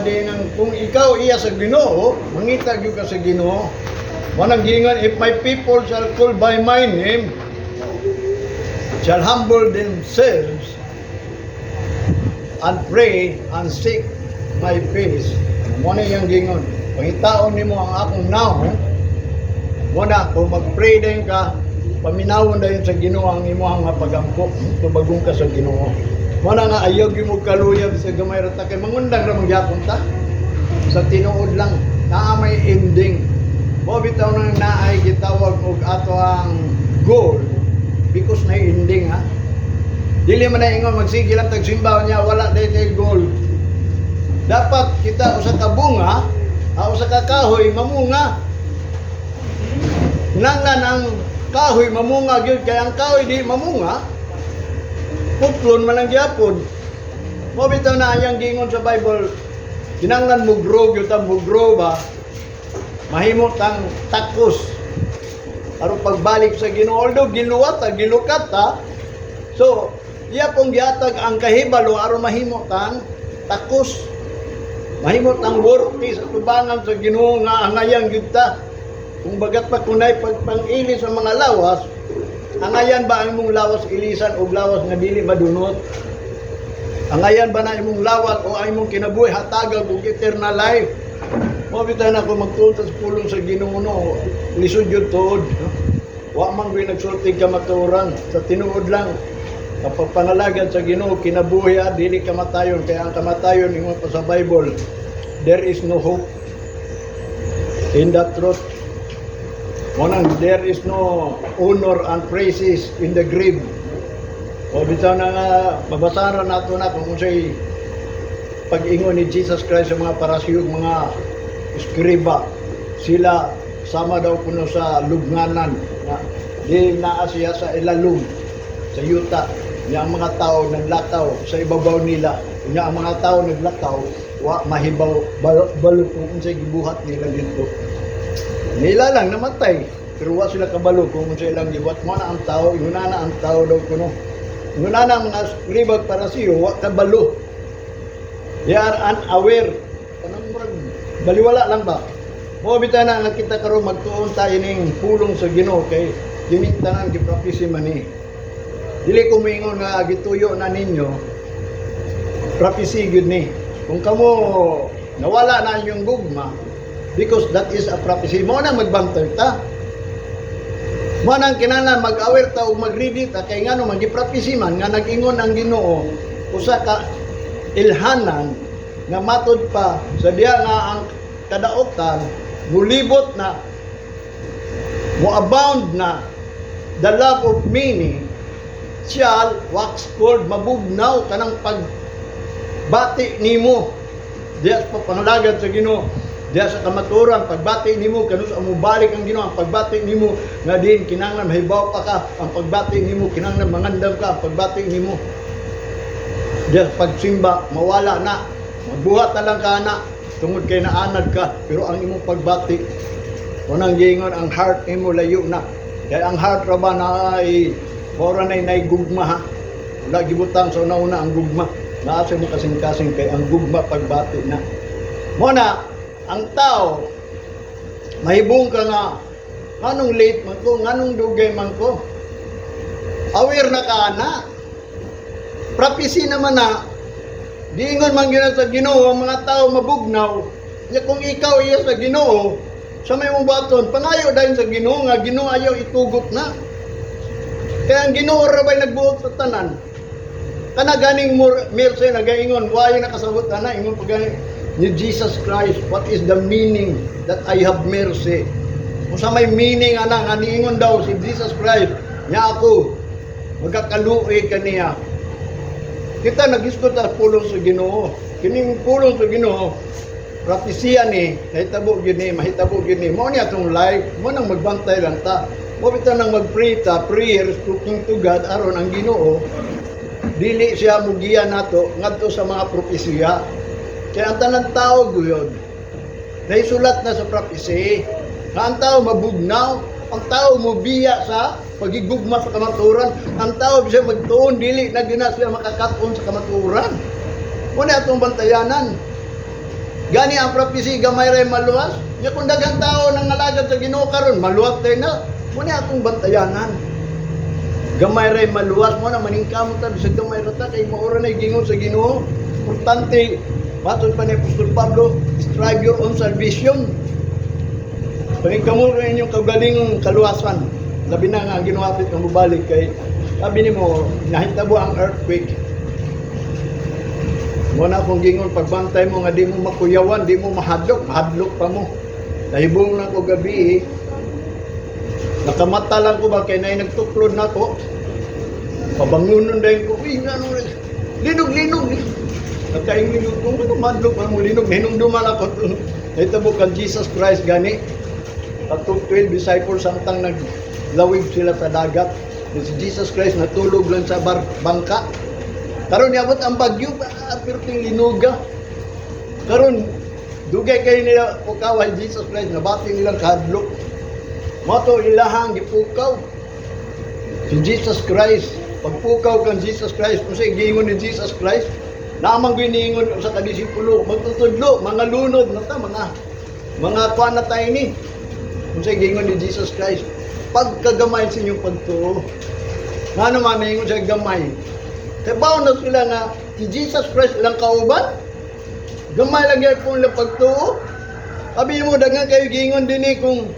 din ang kung ikaw iya sa Ginoo, mangita gyud ka sa Ginoo. Mao nang giingon, "If my people shall call by my name, shall humble themselves and pray and seek my face." Mao na iyang giingon. Pangitaon nimo ang akong nawong. Mao na kung mag-pray din ka, paminawon dayon sa Ginoo ang imong nga pagampo, tubagon ka sa Ginoo. Mao na nga ayaw gyud mo kaluya sa gamay ra ta kay mangundang ra man gyapon ta. Sa tinuod lang, naa may ending. Mao bitaw nang naay gitawag og ato ang goal because na ending, ha. Dili man na ingon magsige lang tag simba niya, wala day tay goal. Dapat kita usa ka bunga, usa ka kahoy mamunga. Nanglan ang kahoy mamunga gyud, kay ang kahoy di mamunga, putlon man ang gyapon. Mao bitaw na ayang giingon sa Bible, kinahanglan mo grow gyud ta, mo grow ba, mahimo tang takos aron pagbalik sa Ginoo. Although giluwat ta, gilukat ta, so iya pong gihatag ang kahibalo aron mahimo tang takos, mahimo tang worthy sa tubangan sa Ginoo nga angayan gyud ta. Kung bagat pa kunay pagpang-ili sa mga lawas, angayan ba ang imong lawas ilisan og lawas nga dili madunot? Angayan ba na imong lawas o ang imong kinabuhi hatagag og eternal life? Mao bitaw na kung magtuon sa pulong sa Ginoo, no, lisod yun tuod. No? Wa man gyud nagsulti kamatuoran, sa tinuod lang. Kapag panalagad sa Ginoo, kinabuhi ah, dili kamatayon, kaya ang kamatayon, ingon pa sa Bible, there is no hope in that truth. Mao nang there is no honor and praises in the grave. O bitaw na nga mabasahan ra nato na kung unsay pag-ingon ni Jesus Christ sa mga Parisiyo, mga eskriba. Sila sama daw kuno sa lubnganan na di naa siya sa ilalom sa yuta niya, ang mga tao naglakaw sa ibabaw nila niya. Ang mga tao naglakaw, wa mahibaw balo kung unsay gibuhat nila dito. Nila lang namatay pero wa sila kabalo kung unsay ilang gibuhat. Mo na ang tao, inguna na ang tao daw kuno, inguna na ang mga eskriba, Parisiyo, wa kabalo. They are unaware. Kanang murag baliwala lang ba. Mo bitaw na nga kita karon magtuon tayo ning pulong sa Ginoo kay kining tanan giprophecy man ni. Dili ko moingon nga gituyo na ninyo, prophecy gyud ni. Kung kamo nawala na inyong gugma, because that is a prophecy. Mo na magbantay ta. Mo nang kinahanglan mag-aware ta ug mag-ready ta kay ngano man gi-prophecy man nga nag-ingon ang Ginoo usa ka ilhanan nga matud pa sa diha nga ang kadaotan mulibot na, mo abound na, the love of many shall wax cold, mabugnaw kanang pagbati nimo diha sa pangalagad sa Ginoo, diha sa kamatuoran. Pagbati nimo kanus mobalik ang Ginoo, ang pagbati nimo nga din kinahanglan mahibaw pa ka, ang pagbati nimo kinahanglan mangandam ka, ang pagbati nimo diha sa pagsimba mawala na, magbuhat na lang ka na tungod kay naanad ka, pero ang imong pagbati, unang giingon ang heart nimo layo na, kay ang heart ra ba na ay mora na nay gugma, ha. Wala gibutang sa una-una ang gugma, naa sa mo kasing-kasing, kay ang gugma pagbati na. Mo na ang tao mahibong ka nga nganong late man ko, nganong dugay man ko. Aware na ka na. Prophecy naman na, giingon man gyud sa Ginoo ang mga tao mabugnaw. Nya kung ikaw iya sa Ginoo, sa may mong baton, pangayo dayon sa Ginoo nga Ginoo ayaw itugot na. Kaya ang Ginoo ra ba'y nagbuot sa tanan. Kana ganing mercy nagaingon, way nakasabot ana, ingon pa gani ni Jesus Christ, "What is the meaning that I have mercy?" Kung sa may meaning ana nga niingon daw si Jesus Christ, nya ako magkakaluoy kaniya. Kita nagisgot sa pulong sa Ginoo. Kining pulong sa Ginoo, propesya ni, nahitabo gyud ni, mahitabo gyud ni. Mao ni atong life, mo nang magbantay lang ta. Mo bitaw nang mag-pray ta, prayer talking to God aron ang Ginoo dili siya mugiya nato ngadto sa mga propesya. Kaya ang tanan tao guyod, naisulat na sa prophecy nga ang tao mabugnaw, ang tao mubiya sa pagigugma sa kamatuoran, ang tao siya magtuon dili na gina siya makakaton sa kamatuoran. Mo na atong bantayanan. Gani ang prophecy, gamay ray maluwas. Nya kung daghang tao nang alagad sa Ginoo karon, maluwas tayo na. Mo ni atong bantayanan. Gamay ray maluwas mo na maningkamot ta bisag gamay ra ta kay maura na gingon sa Ginoo. Importante matod pa ni Apostol Pablo, strive your own salvation. Paningkamot ra inyong kaugalingong kaluwasan. Labi na nga ang Ginoo hapit nga mobalik kay sabi nimo nahitabo ang earthquake. Mo na akong gingon, pagbantay mo nga di mo makuyawan, di mo mahadlok, mahadlok pa mo. Nahibong na ko gabi eh. Nakamata lang ko ba kay nay nagtuklod na ko. Pabangunon dahil ko, uy, ano, linog, linog. Nakaingin ko, ano, madlok pa mo linog. Hinumduman ako. Nahitabo kan Jesus Christ gani. Katong 12 disciples samtang naglawig sila sa dagat. Si Jesus Christ natulog lang sa bangka. Karon niabot ang bagyo, ah, perting linuga. Karon dugay kayo nila pukaway Jesus Christ, nabati nilang kahadlok. Mao to ilahang gipukaw. Si Jesus Christ, pagpukaw kan Jesus Christ, kung sa giingon ni Jesus Christ, naamang giniingon sa kadisipulo, magtutudlo, mga lunod na ta, mga kuan na tayo ni. Kung sa giingon ni Jesus Christ, pagkagamay sa inyong pagtuo. Nga naman, naingon siya gamay. Kaya na sila nga, si Jesus Christ ilang kauban? Gamay lang yan kung ilang pagtuo. Sabi mo, daghan kayo giingon din eh kung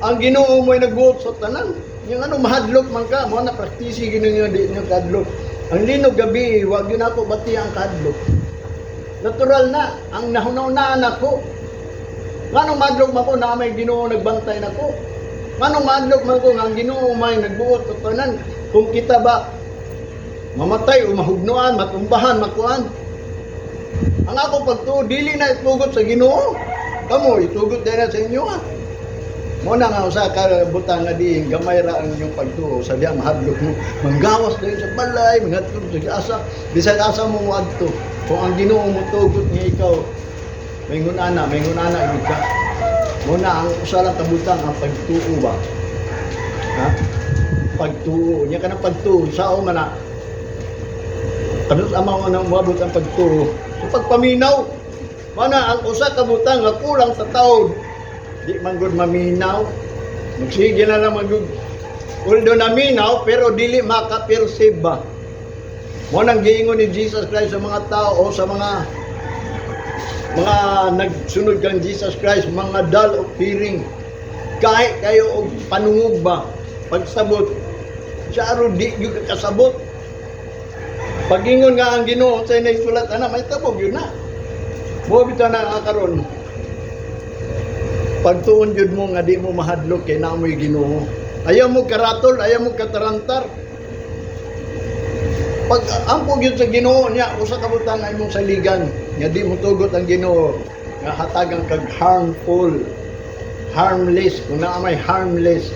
ang Ginoo mo'y nagbuot sa tanan. Yung ano, mahadlok man ka, mo na praktisi gino nyo di nyo kadlok. Ang linog gabi, wag yun ako bati ang kadlok. Natural na, ang nahunaunaan ako. Nganong madlok man ko na may Ginoo nagbantay nako? Nganong madlok man ko nga ang Ginoo may nagbuot sa tanan? Kung kita ba mamatay o mahugnuan, matumbahan, makuan. Ang ako pagtuo, dili na itugot sa Ginoo. Kamo, itugot din na sa inyo ah. Mo na nga usa ka butang nga diin gamay ra ang inyong pagtuo sa diya mahadlok mo. Manggawas dayon sa balay, mangadto sa asa, bisag asa mo moadto. Kung ang Ginoo mo tugot nga ikaw, may ngunana gyud ka. Mo na ang usa lang kabutang ang pagtuo ba. Ha? Pagtuo, nya kanang pagtuo sao man na kanus ama mo nang moabot ang pagtuo. Sa pagpaminaw, mana ang usa ka butang nga kulang sa taon di man gud maminaw. Magsige na lang magud. Although naminaw, pero dili maka-perceive ba. Mo nang giingon ni Jesus Christ sa mga tao o sa mga nagsunod kang Jesus Christ, mga dull of hearing. Kahit kayo og panungog ba, pagsabot, siya aron di gyud ka kasabot. Pagingon nga ang Ginoo sa sulat ana, may tabog yun na. Mo bitaw na nga karon. Pagtuon jud mo nga di mo mahadlok kay naamoy Ginoo. Ayaw mo karatol, ayaw mo katarantar. Pag ampo gyud sa Ginoo niya, usa ka butang nga imong saligan nga di mo tugot ang Ginoo nga hatagan kag harmful, harmless, kung naa may harmless,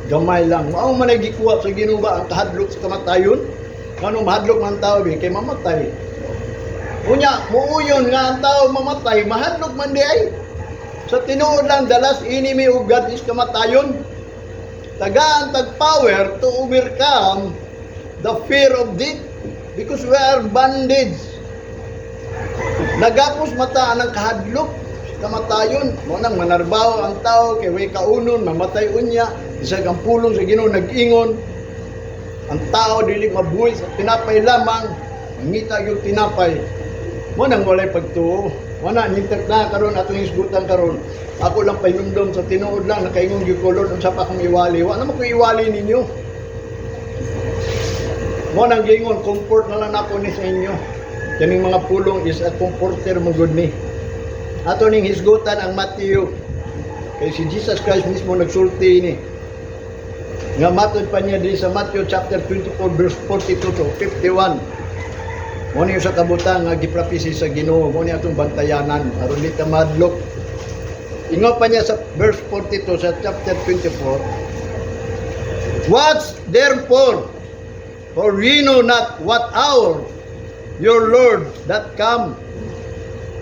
gamay lang. Mao man ay gikuha sa Ginoo ba ang kahadlok sa kamatayon? Ngano mahadlok man tao bi kay mamatay. Unya, muuyon nga ang tao mamatay, mahadlok man di ay. Sa tinuod lang, the last enemy of God is kamatayon. Tagaan tag power to overcome the fear of death because we are bondage. Nagapos mata ang kahadlok sa kamatayon. Mo nang manarbaho ang tao kay way kaunon, mamatay unya, bisag ang pulong sa Ginoo nag-ingon. Ang tao dili mabuhi sa tinapay lamang, mangita yung tinapay. Mo nang walay pagtuo. Wala ninter na karon atong hisgutan karon. Ako lang pahinumdom sa tinuod lang nakaingon gyud ko, "Lord, unsa pa akong iwali?" Wa naman ko iwali ninyo. Mo nang giingon, comfort na lang nako ni sa inyo. Kaning mga pulong is a comforter mo gud ni. Ato ning hisgutan ang Matthew. Kay si Jesus Christ mismo nagsulti ni. Nga matod pa niya diri sa Matthew chapter 24 verse 42 to 51. Mo ni sa kabutang nga giprapisi sa Ginoo, mo ni atong bantayanan aron di ta madlok. Ingon pa niya sa verse 42 sa chapter 24, "Watch therefore, for we know not what hour your Lord that come."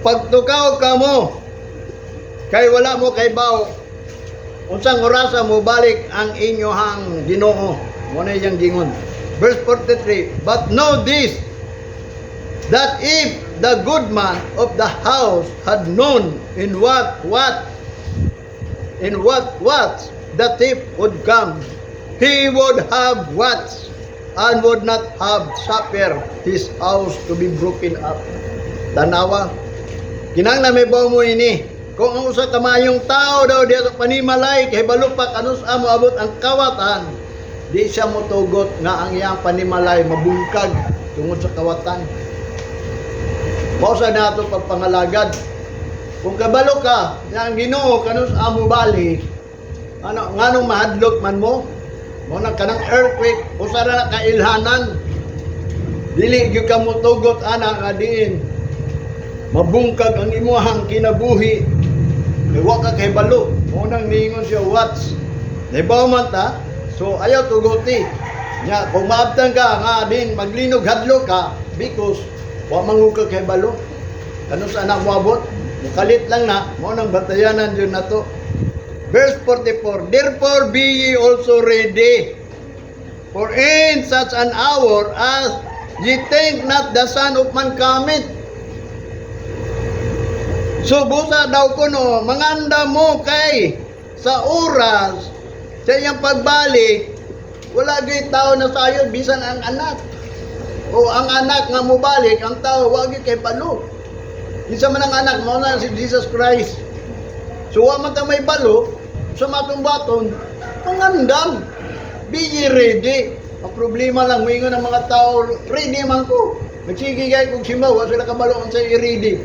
Pagtukaw kamo, kay wala mo kay bawo unsang orasa mo balik ang inyohang Ginoo. Mo na iyang gingon. Verse 43, "But know this, that if the good man of the house had known in what watch the thief would come, he would have watched and would not have suffered his house to be broken up. Tanawa. Kinahanglan mahibaw mo ini. Kung ang usa ka maayong tao daw diya sa panimalay kay balo pa kanus-a moabot ang kawatan, di siya motugot nga ang iyang panimalay mabungkag tungod sa kawatan. Mao sa nato pagpangalagad. Kung kabalo ka, nga ang Ginoo kanus-a mobalik, ano nganong mahadlok man mo? Mao na kanang earthquake, usa ra na kailhanan. Dili gyud ka motugot ana nga diin mabungkag ang imuhang kinabuhi. Kay wa ka kahibalo. Mao nang niingon siya, watch. Nahibaw man ta, so ayaw tuguti. Nya kung maabtan ka nga din maglinog, hadlok ka because wa man ka kahibalo. Kanus-a na moabot? Mukalit lang na, mao nang batayanan jud nato. Verse 44, "Therefore be ye also ready, for in such an hour as ye think not the Son of Man cometh." So busa daw kuno, mangandam mo kay sa oras sa iyang pagbalik, wala gyud tao na sayo bisan ang anak. O ang anak nga mobalik, ang tao wa gyud kahibalo. Kinsa man ang anak, mao na si Jesus Christ. So wa man ta mahibalo sa matong baton, mangandam. Be ye ready. Ang problema lang, moingon ang mga tao, "Ready man ko." Nagsige kay kung simba, wa sila kabalo ang sa i-ready.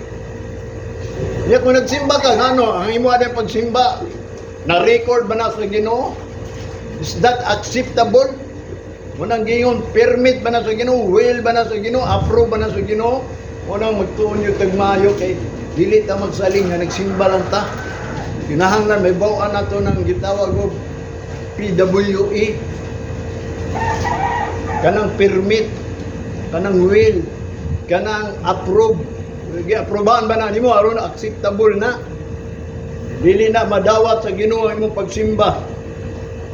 Niya kung nagsimba ka, ngano, ang imo ading pagsimba, na-record ba na sa Ginoo? Is that acceptable? Munang giingon, permit ba na sa Ginoo? Will ba na sa Ginoo? Approve ba na sa Ginoo? Munang magtuon yung tagmayo kay dili ta magsaling nga nagsimba lang ta. Kinahanglan mahibaw-an nato ng gitawag og PWE. Kanang permit, kanang will, kanang approve. Gi-aprobahan ba na nimo aron acceptable na? Dili na madawat sa Ginoo ang imong pagsimba.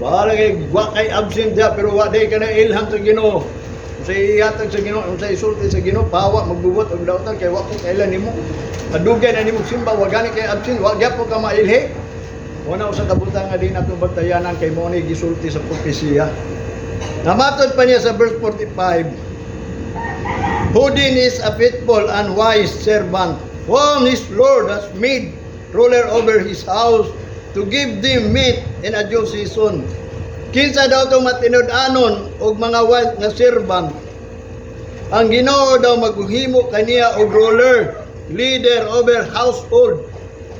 Bahala kay wa kay absent diha pero wa day ka na ilhan sa Ginoo. Sa ihatag sa Ginoo, sa isulti sa Ginoo, pawa magbubuhat og dautan kay wa ko kailan nimo. Kadugay na nimo simba, wa gani kay absent, wa gyapon ka mailhi. Wala usa ka butang nga di nato bantayanan kay mo ni gisulti sa propesiya. Namatod pa niya sa verse 45, "Who then is a faithful and wise servant, whom his Lord has made ruler over his house, to give them meat in a due season?" Kinsa daw itong matinud-anon og mga wise nga servant? Ang Ginoo daw maghimo kaniya og ruler, leader over household,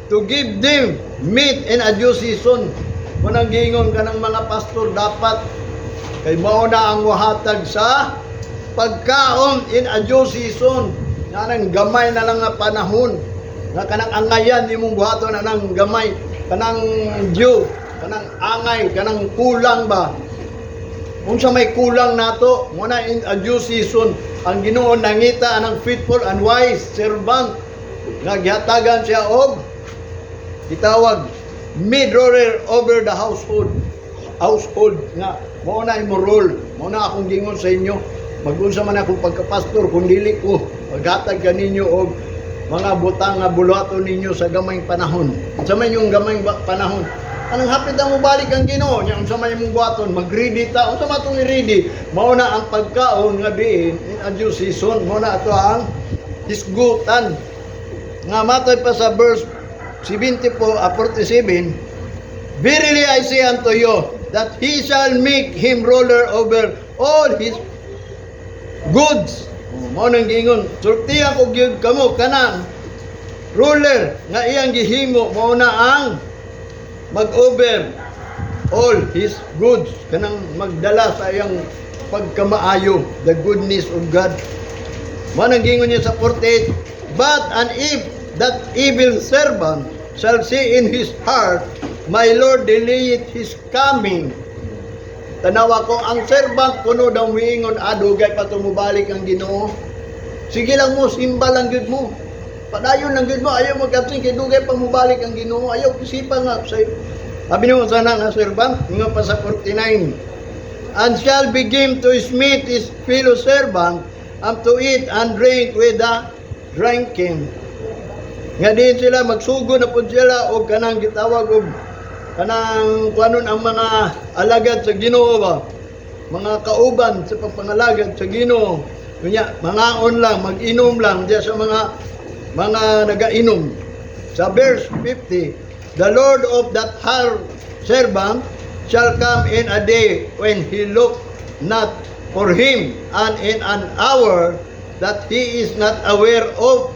to give them meat in a due season. Munang giingon ka ng mga pastor dapat kay mao na ang wahatag sa pagkaon in a due season. Nga nang gamay na lang nga panahon. Nga kanang angayan imong buhaton na nang gamay, kanang due, kanang angay, kanang kulang ba. Kung sa may kulang nato, muna in a due season, ang Ginoo nangita anang faithful and wise servant nga gihatagan siya og gitawag mid ruler over the household. Household nga mao na imo role, mao na akong gingon sa inyo. Magunsa man akong pagkapastor kung dili ko maghatag kaninyo og mga butang nga buluhaton ninyo sa gamayng panahon. Unsa man yung gamayng panahon? Anong hapit ang mobalik ang Ginoo nya, unsa may imong buhaton? Mag-ready ta. Unsa man tong i-ready? Mao na ang pagkaon nga diin in a due season. Mao na ato ang hisgutan. Nga matod pa sa verse 74, 47, "Verily I say unto you, that he shall make him ruler over all his goods." Oh, mao nang giingon, sultihan ko gyud kamo kanang ruler nga iyang gihimo mao na ang mag-over all his goods, kanang magdala sa iyang pagkamaayo, the goodness of God. Mao nang giingon niya sa 48, "But and if that evil servant shall say in his heart, 'My Lord delayeth his coming.'" Tanawa ko, ang servant kuno daw miingon, "Adugay pa tumubalik ang Ginoo." Sige lang mo, simba lang gyud mo. Padayon lang gyud mo, ayaw magkapsing kay dugay pa mubalik ang Ginoo. Ayaw isipa nga sa Sabi niyo sana nga servant, nga pa sa 49, "And shall begin to smite his fellow servant and to eat and drink with the drinking. Nga diin sila magsugo na pud sila og kanang gitawag og kanang kuanon ang mga alagad sa Ginoo ba, mga kauban sa pagpangalagad sa Ginoo. Unya mangaon lang, mag-inom lang diya sa mga nagainom. Sa verse 50, "The Lord of that hired servant shall come in a day when he look not for him and in an hour that he is not aware of."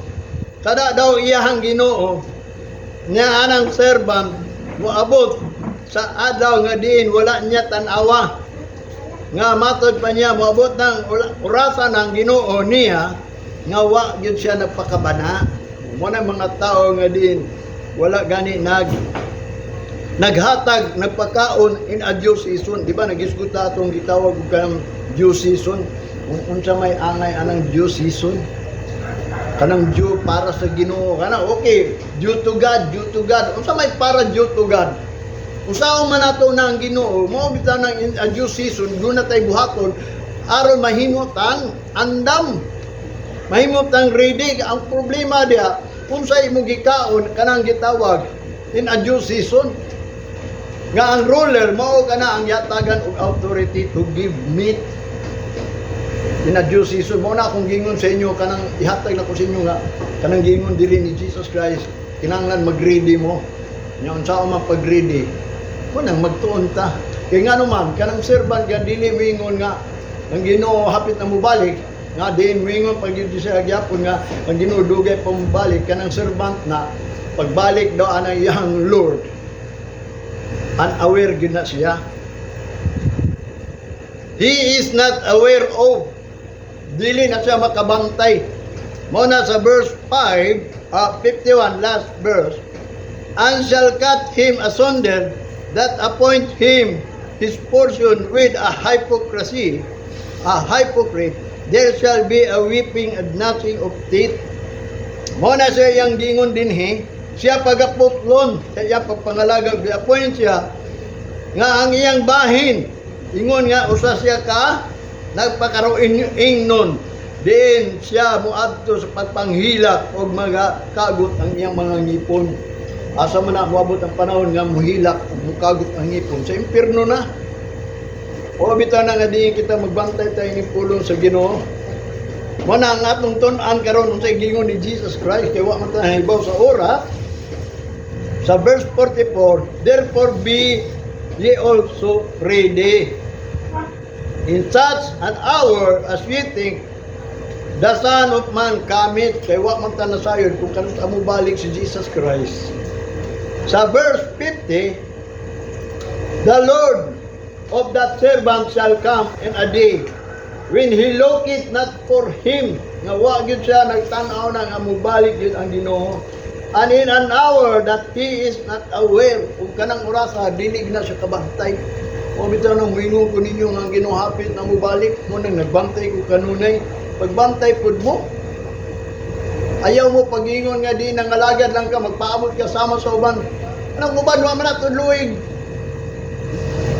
Kada daw iyahang Ginoo niya anang servant moabot sa adlaw nga diin wala niya tan-awa. Nga matod pa niya, moabot ng orasan ng Ginoo niya nga wa gyud siya nagpakabana. Mo na mga tao nga diin wala gani naghatag, nagpakaon in a due season. Di ba nagisgot ta atong gitawag og kanang due season? Kung unsa may angay anang due season, kanang due para sa Ginoo kana, okay, due to God, due to God. Unsa may para due to God? Usaon man nato na ang Ginoo mo bitaw nang in a due season, duna tay buhaton aron mahimo tang andam, mahimo tang ready. Ang problema diha, unsa imong gikaon kanang gitawag in a due season? Nga ang ruler mao kana ang yatagan og authority to give meat in a due season. Mo na akong gingon sa inyo, kanang ihatag na ko sa inyo nga kanang gingon diri ni Jesus Christ, kinahanglan mag-ready mo. Nya unsa man pag-ready mo? Nang magtuon ta kay ngano man kanang servant nga dili moingon nga ang Ginoo hapit na mobalik, nga diin moingon pag gyud siya gyapon nga ang Ginoo dugay pa mobalik, kanang servant na pagbalik daw anang iyang Lord, unaware gyud na siya. He is not aware of, dili na siya makabantay. Mo na sa verse 5, 51, last verse, "And shall cut him asunder that appoint him his portion with a hypocrisy, a hypocrite. There shall be a weeping and gnashing of teeth." Mo na siya iyang gingon dinhi, siya pagaputlon sa iyang pagpangalagad, appoint siya nga ang iyang bahin, ingon nga usa siya ka nagpakaroon ingnon diin siya moadto sa pagpanghilak og mga kagot ang iyang mga ngipon. Asa man na moabot ang panahon nga muhilak ug mukagot ang ngipon? Sa impierno na. O bitaw na nga diin kita magbantay tayo ni pulong sa Ginoo. Mo na ang atong tun-an karon, unsay gingon ni Jesus Christ, kay wa man ta nahibaw sa oras. Sa verse 44, "Therefore be ye also ready. In such an hour as ye think, the Son of Man cometh." Kay wa man ta nasayod kung kanus-a mobalik si Jesus Christ. Sa verse 50, "The Lord of that servant shall come in a day when he looketh not for him." Nga wa gyud siya nagtan-aw na nga mobalik gyud ang Ginoo. "And in an hour that he is not aware." Ug kanang orasa dili na siya kabantay. O bitaw nang moingon ko ninyo nga ang Ginoo hapit na mobalik, mo nang nagbantay ko kanunay. Pagbantay pud mo. Ayaw mo pag-ingon nga di nangalagad lang ka, magpaabot ka sama sa uban. Anong uban, wa man na tudluig.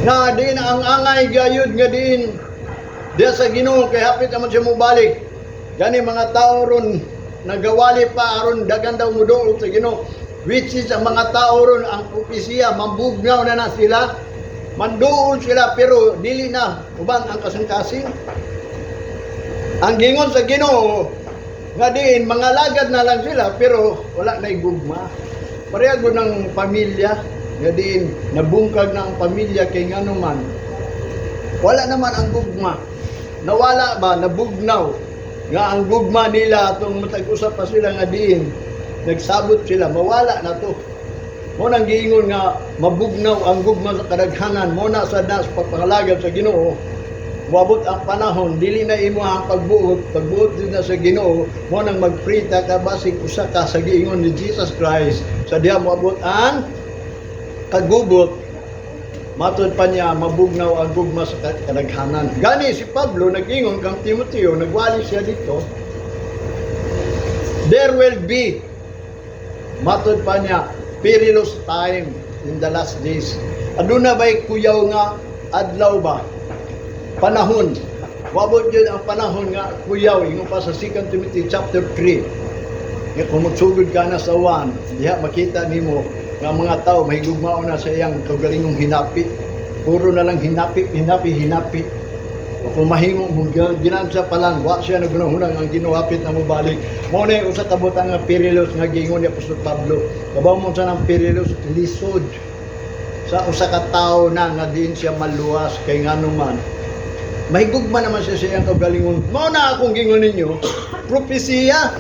Nga diin ang angay gayud nga diin diya sa Ginoo kay hapit naman siya mobalik. Gani mga tao ron nagawali pa aron dagan daw moduol sa Ginoo. Which is ang mga tao ron, ang propesiya, mambugnaw na na sila. Manduol sila pero dili na uban ang kasing-kasing. Ang gingon sa Ginoo nga diin mga lagad na lang sila pero wala na gugma. Pareha gud ng pamilya nga diin nabungkag na ang pamilya kay ngano man wala naman ang gugma. Nawala ba, nabugnaw nga ang gugma nila atong matag-usap pa sila nga diin nagsabot sila, mawala na to. Mo nang giingon nga mabugnaw ang gugma sa kadaghanan. Mo na sa nas pagpangalagad sa Ginoo, moabot ang panahon dili na imo ang pagbuot, pagbuot din na sa Ginoo. Mo nang magprita ka basig usa ka sa giingon ni Jesus Christ sa diha moabot ang kagubot. Matod pa niya, mabugnaw ang gugma sa kadaghanan. Gani si Pablo nag-ingon kang Timoteo, nagwali siya dito, there will be, matod pa niya, perilous time in the last days. Aduna ba'y kuyaw nga adlaw ba, panahon? Wabot yun ang panahon nga kuyaw, ingon pa sa 2 Timothy chapter 3. Nga kung magsugod ka na sa 1, diha makita nimo nga ang mga tao mahigugmao na sa iyang kaugalingong hinapi. Puro na lang hinapi, hinapi, hinapi. O kung mahimo mo ginansa pa lang, wa siya nagunahunang ang Ginoo hapit na mobalik. Mao na yung usa ka butang nga perilous nga giingon ni Apostol Pablo. Kabaw mo sa nang perilous, lisod sa usa ka tawo na nga diin siya maluwas kay ngano man mahigugma naman siya sa iyang kaugalingon. Mao na akong gingon ninyo, propesiya.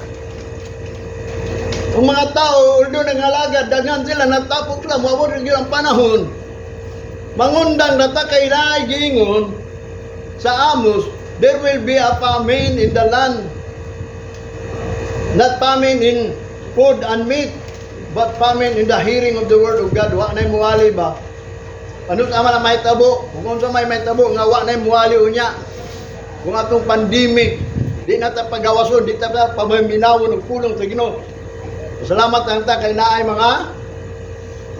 Ang mga tao, although nangalagad, daghan sila, natapok sila, moabot rin ang panahon. Mangundang na ta kay naay giingon sa Amos, there will be a famine in the land. Not famine in food and meat, but famine in the hearing of the word of God. Wa na'y muwali ba? Ano sa man ang mahitabo? Kung unsa may mahitabo nga wa na'y muwali unya. Kung atong pandemic, di na ta pagawason, di ta paminawon og pulong sa Ginoo. Salamat ang ta kay naay mga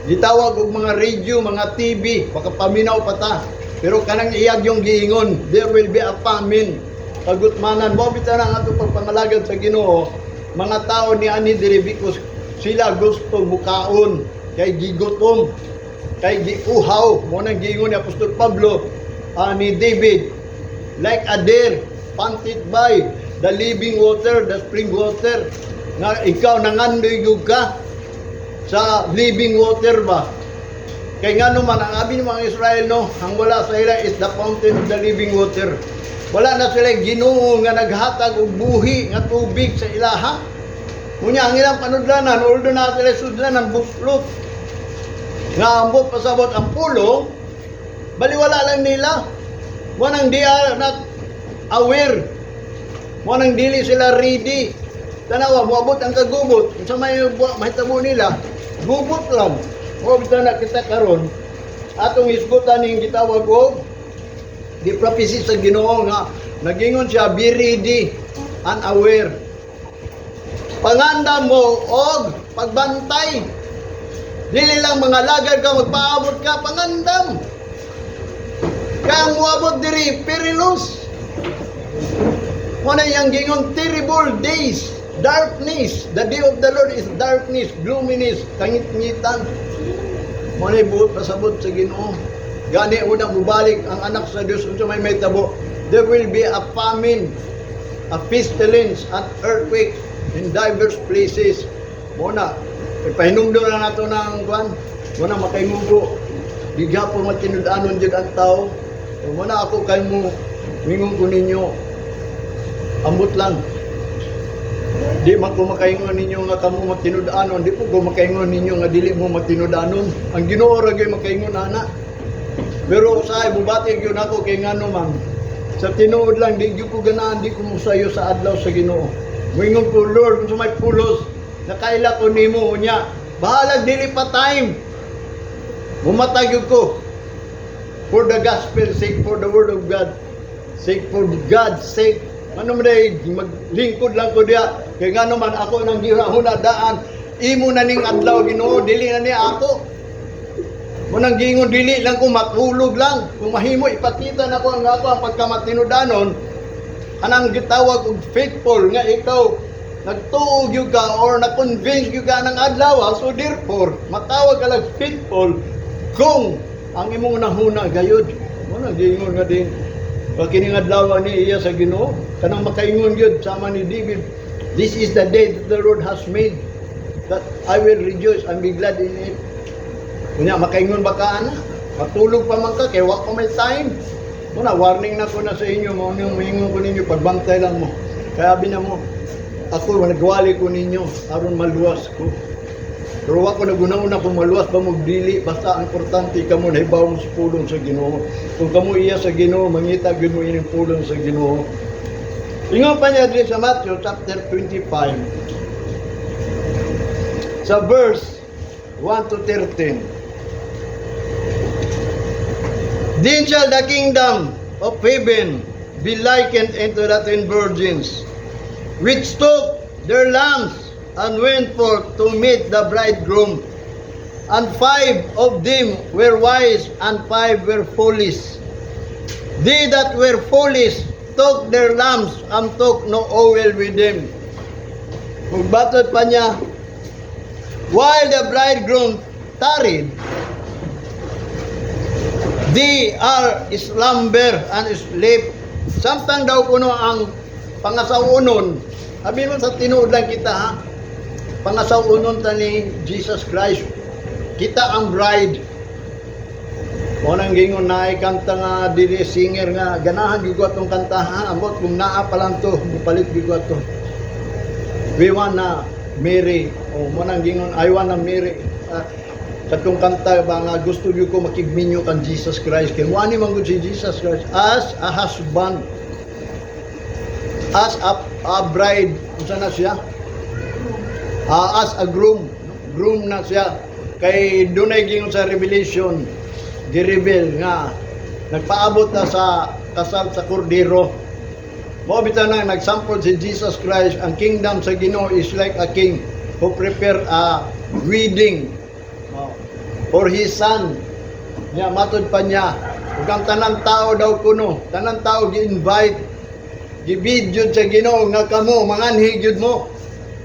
gitawag og mga radio, mga TV, baka paminaw pa ta. Pero kanang iyag yung giingon, there will be a famine. Kagutmanan, mo bitaw na ang atong pagpangalagad sa Ginoo, mga tao ni ani diri because sila gusto mukaon kay gigutom, kay giuhaw. Mo nang giingon ni Apostol Pablo, ni David, like a deer panted by the living water, the spring water, nga ikaw nangandoy gyud ka sa living water ba. Kay nga man ang abi ng mga Israel, no, ang wala sa ila is the fountain of the living water. Wala na sila Ginoo nga naghatag og buhi nga tubig sa ilaha. Unya ang ilang panudlanan, although na sila sudlanan buslot. Nga ambot pasabot ang pulong, baliwala lang nila. Wanang di are not aware. Wanang dili sila ready. Tanawa, moabot ang kagubot. Unsa may mahitabo nila, gubot lang. O bitaw na kita karon, atong hisgutan ning gitawag og di prophecy sa Ginoo nga nagingon siya, be ready and aware. Panganda mo og pagbantay. Dili lang mga lagad ka, magpaabot ka, pangandam. Kaya ang muabot diri, perilous. Muna yang gingon, terrible days, darkness. The day of the Lord is darkness, gloominess, kangit-ngitan. Muna buot pasabot sa Ginoo. Gani una mubalik ang anak sa Dios, unsa may mahitabo? There will be a famine, a pestilence, and earthquake in diverse places. Muna, ipahinumdum na nato ng kwan. Muna makaimugo. Di gyapon matinud-anon jud ang tao. Muna ako kay mo mingon ko ninyo. Ambot lang. Di man ko makaingon ninyo nga kamo matinud-anon, di po ko makaingon ninyo nga dili mo matinud-anon. Ang Ginoo ra gyud makaingon ana. Pero usahay bubati gyud ako kay ngano man. Sa tinuod lang di gyud ko ganahan, di ko mosayo sa adlaw sa Ginoo. Moingon ko, "Lord, kung may pulos, nakaila ko nimo unya. Bahalag dili pa time. Mumatay gyud ko. For the gospel sake, for the word of God, sake, for God's sake." Ano man day, maglingkod lang ko diya. Kay ngano man ako nang gihuna daan, imo na ning adlaw, Ginoo, dili na ni ako. Munang giingon dili lang ko matulog lang. Kung mahimo ipakita nako ang ako ang pagkamatinudanon, anang gitawag og faithful nga ikaw nagtuo gyud ka or na-convince gyud ka ng adlaw, so therefore matawag ka lang faithful kung ang imong nahuna gayud. Mo na giingon nga din pag kining adlaw ni iya sa Ginoo, kanang makaingon gyud sama ni David, "This is the day that the Lord has made, that I will rejoice and be glad in it." Kunya makaingon ba ka ana? Matulog pa man ka kay wa pa may time. Muna warning na ko na sa inyo, mao nang moingon ko ninyo, pagbantay lang mo. Kaya abi na mo, ako nagwali ko ninyo aron maluwas ko. Pero wa ko naguna-una kung maluwas ba mo dili, basta ang importante kamo nahibaw mo sa pulong sa Ginoo. Kung kamo iya sa Ginoo, mangita gyud mo ining pulong sa Ginoo. Ingon pa niya diri sa Matthew chapter 25 sa verse 1 to 13. Then shall the kingdom of heaven be likened unto the 10 virgins, which took their lamps and went forth to meet the bridegroom. And five of them were wise, and five were foolish. They that were foolish took their lamps and took no oil with them. Ug matod pa niya, while the bridegroom tarried, they are slumber and sleep. Samtang daw kuno ang pangasawonon, abi mo sa tinuod lang kita ha, pangasawonon ta ni Jesus Christ. Kita ang bride. Mo nang gingon naay kanta nga dili singer nga ganahan gyud ko atong kanta ha. Ambot kung naa pa lang to, mupalit gyud ko ato. "We wanna marry." O mo nang gingon, "I wanna marry." Ah, katong kanta ba nga gusto gyud ko makigminyo kan Jesus Christ. Kay mo ani man gud si Jesus Christ as a husband. As a bride, unsa na siya? Ah, as a groom. Groom na siya. Kay dunay gingon sa Revelation, gi-reveal nga nagpaabot na sa kasal sa kordero. Mao bitaw na nagsample si Jesus Christ, ang kingdom sa Ginoo is like a king who prepare a wedding, oh, for his son. Nya matod pa niya, ug ang tanan tao daw kuno, tanan tao gi-invite, gibid jud sa Ginoo nga kamo manganhi gyud mo.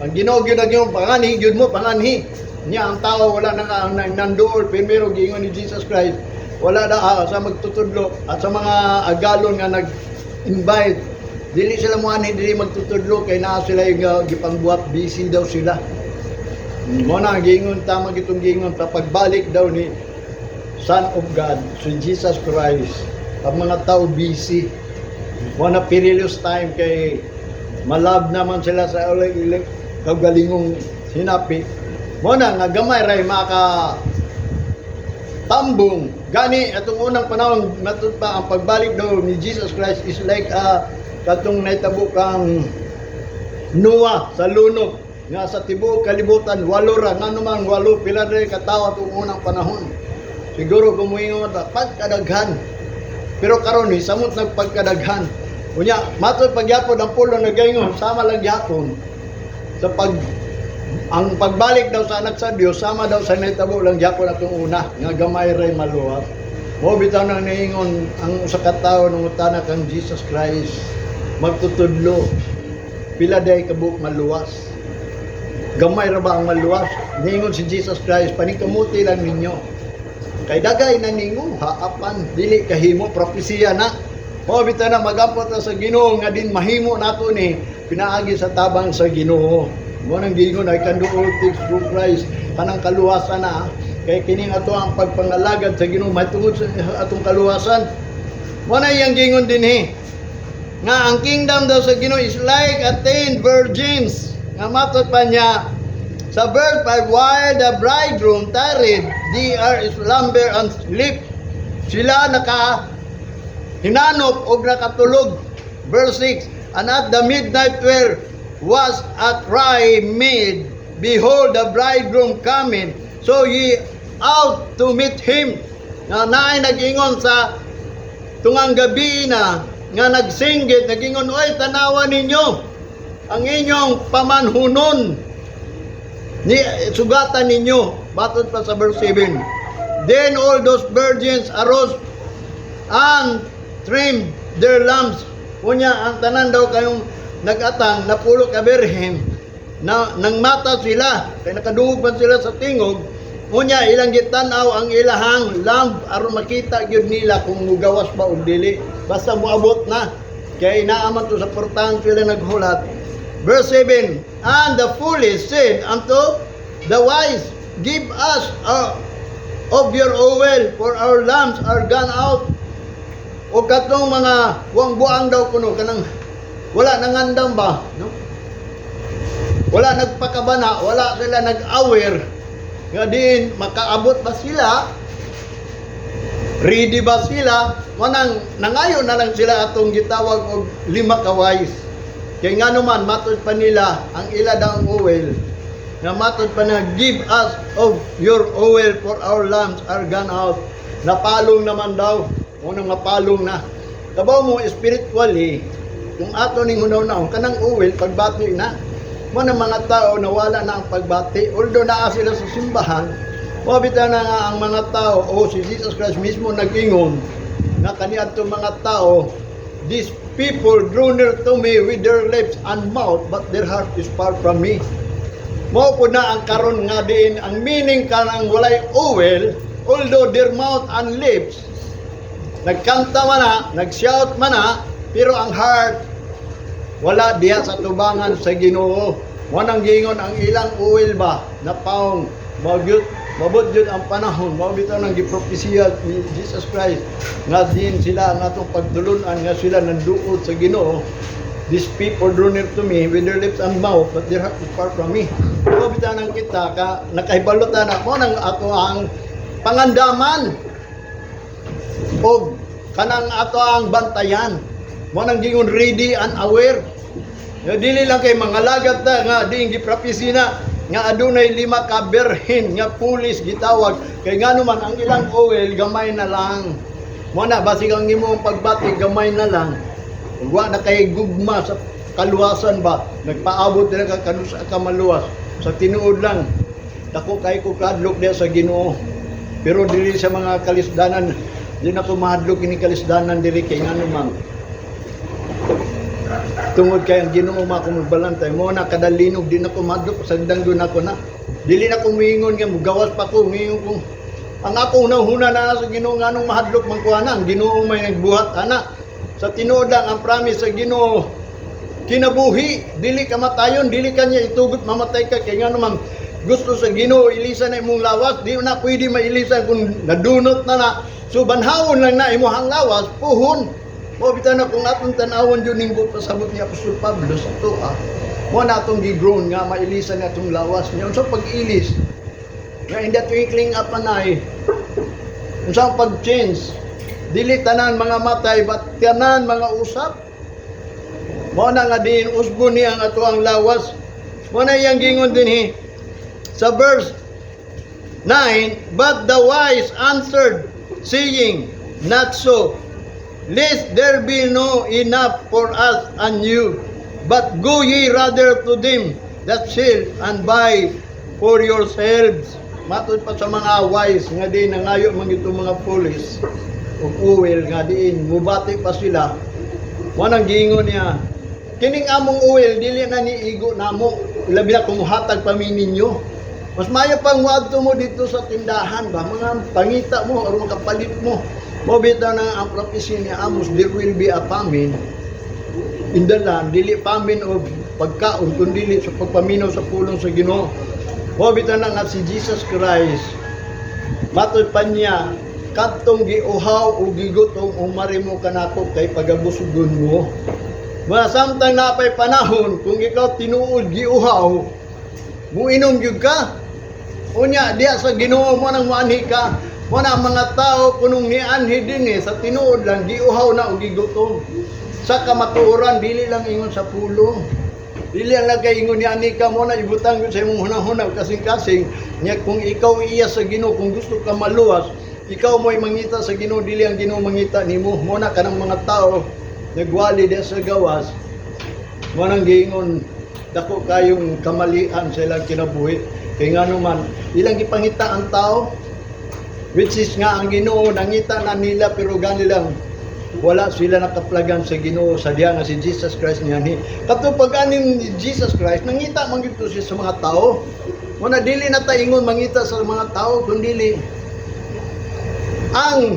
Ang Ginoo gyud ang Ginoo, panganhi gyud mo, panganhi. Nya ang tao wala na nanduol primero giingon ni Jesus Christ, wala na sa magtutudlo at sa mga agalon nga nag-invite, dili sila moanhi, dili magtutudlo kay naa sila yung gipangbuhat, busy daw sila. Mo na giingon, tama gitong giingon pa pagbalik daw ni Son of God, si Jesus Christ, ang mga tao busy. Mo na perilous time kay malab naman sila sa ulit kaugalingong hinapi. Mo na nga gamay ray maka tambong. Gani atong unang panahon, matud pa ang pagbalik daw ni Jesus Christ is like a katong nahitabo kang Noah sa lunok nga sa tibuok kalibutan walo ra. Ngano man walo? Pila ra ka tawo atong unang panahon? Siguro kung moingon ta pagkadaghan, pero karon ni samot nagpagkadaghan. Unya matod pagyapon ang pulo nagaingon sama lang gyapon sa pag ang pagbalik daw sa anak sa Dios, sama daw sa nahitabo lang gyapon atong una nga gamay ray maluwas. Mo bitaw nang niingon ang usa ka tawo nung utana kang Jesus Christ, magtutudlo, pila day kabuok maluwas? Gamay ra ba ang maluwas? Niingon si Jesus Christ, paningkamuti lang ninyo kay dagay na ninguha apan dili kahimo. Propesiya na. Mo bitaw na magampot na sa Ginoo nga din mahimo nato ni pinaagi sa tabang sa Ginoo. Mo nang giingon, I can do all things through Christ, kanang kaluwasan na kay kining ato ang pagpangalagad sa Ginoo mahitungod sa atong kaluwasan. Mo na iyang gingon dinhi nga ang kingdom daw sa Ginoo is like a 10 virgins nga matod pa niya sa verse 5, while the bridegroom tarried, they are slumber and sleep. Sila naka hinanop og nakatulog. Verse 6, and at the midnight there was a cry made, "Behold, the bridegroom coming, so ye out to meet him." Nga naay nag-ingon sa tungang gabi na nga nagsinggit, nagingon, "Oy, tanawa ninyo ang inyong pamanhunon ni sugatan ninyo." Matod pa sa verse 7, then all those virgins arose and trimmed their lamps. Unya ang tanan daw kayong nag-atang na 10 ka birhen na nang mata sila kay nakadungog man sila sa tingog. Unya ilang gitan-aw ang ilahang lamp aron makita gyud nila kung mugawas ba o dili, basta moabot na kay naa man to sa portahan sila naghulat. Verse 7, and the foolish said unto the wise, "Give us of your oil, for our lamps are gone out." O katong mga buang-buang daw kuno, kanang wala nangandam ba, no? Wala nagpakabana, wala sila nag-aware nga din makaabot ba sila, ready ba sila. Manang nangayo na lang sila atong gitawag og 5 ka wise. Kay nga naman matod pa nila ang ila daw oil nga matod pa na, "Give us of your oil, for our lamps are gone out." Napalong naman daw. Unang mapalong na. Kabaw mo spiritually, kung ato ning hunaw-naon, kanang oil, pagbati na. Mo na mga tao nawala na ang pagbati. Although naa sila sa simbahan, mabita na nga ang mga tao, o si Jesus Christ mismo nag-ingon, nga kaniadto mga tao, "These people draw near to me with their lips and mouth, but their heart is far from me." Mao po na ang karon nga diin ang meaning kanang walay oil, although their mouth and lips nagkanta man na, nag-shout man na, pero ang heart wala diha sa tubangan sa Ginoo. Mao nang giingon ang ilang oil ba na paong magyut mabot jud ang panahon. Mao bitaw nang gipropesiya ni Jesus Christ nga din sila ang atong pagtulunan nga sila nanduot sa Ginoo. "These people draw near to me with their lips and mouth, but their heart is far from me." Mao bitaw nang kita ka nakahibalo ta na mo nang ato ang pangandaman og kanang ato ang bantayan. Mo nang gingon ready and aware. Ya, dili lang kay mga lagat ta nga diin gipropesy na nga adunay lima ka birhen nga pulis gitawag kay ngano man ang ilang oil gamay na lang. Mo na basig ang imong pagbati gamay na lang. Ug wa na kay gugma sa kaluwasan ba, nagpaabot na ka kanusa ka maluwas. Sa tinuod lang, dako kay ko kadlok diya sa Ginoo. Pero dili sa mga kalisdanan, di na ko mahadlok kini kalisdanan diri kay ngano man tungod kay ang Ginoo makumbalantay mo na kada linog di na ko mahadlok, sagdang doon ako na. Dili na ko muingon nga mugawas pa ko, muingon ko ang akong unang-huna na sa Ginoo, nganong mahadlok man ko ana, ang Ginoo may nagbuhat ana. Sa tinuod lang, ang promise sa Ginoo kinabuhi, dili ka matayon, dili ka niya itugot mamatay ka kay ngano man gusto sa Ginoo ilisan na imong lawas. Di na pwede mailisan kung nadunot na na. So banhawon lang na imong lawas puhon. Mo bitaw na kung atong tan-awon jud ning buot pasabot ni Apostol Pablo sa atoa, mo na atong gi-grown nga mailisan na atong lawas niya. Unsa pag-ilis nga in the twinkling of an eye? Unsa ang pag-change? Dili tanan mga matay but tanan mga usap. Mo na nga diin usbon niya ang ato ang lawas. Mo na iyang gingon dinhi sa verse 9, "But the wise answered, saying, 'Not so, lest there be no enough for us and you. But go ye rather to them that sell and buy for yourselves.'" Matod pa sa mga wise nga di nangayo man ito mga pulis ug oil nga diin mubati pa sila. Mo nang giingon niya, kining among oil dili na ni igo namo, labi na kung hatag pa mi ninyo. Mas maayo pang muadto mo dito sa tindahan ba, mga pangita mo aron makapalit mo. Mo bitaw na ang prophecy ni Amos, there will be a famine in the land, dili famine of pagkaon kundi sa pagpaminaw sa pulong sa Ginoo. Mo bitaw na nga si Jesus Christ, matod pa niya, "Kadtong giuhaw o gigutom, umari mo kanako kay pagabusugon mo." Mga samtang napay panahon, kung ikaw tinuod giuhaw, muinom gyud ka. Unya, diya sa Ginoo mo nang muanhi ka. Mo na ang mga tao kunong nianhi dinhi sa tinuod lang giuhaw na o gigutom. Sa kamatuoran, dili lang ingon sa pulong. Dili lang kay ingon niani ka mo na ibutang yun sa imong hunahuna kasing-kasing nya. Kung ikaw iya sa Ginoo, kung gusto ka maluwas, ikaw mo'y mangita sa Ginoo, dili ang Ginoo mangita nimo. Mo na kanang mga tao nagwali diya sa gawas, mo nang giingon dako kayong kamalian sa ilang kinabuhi kay ngano man ilang gipangita ang tao, which is nga ang Ginoo nangita na nila, pero gani lang wala sila nakaplagan sa Ginoo sa diya nga si Jesus Christ niya. Kato pag aning ni Jesus Christ, nangita man gyud to siya sa mga tao. Mo na dili na ta ingon mangita sa mga tao kundi ang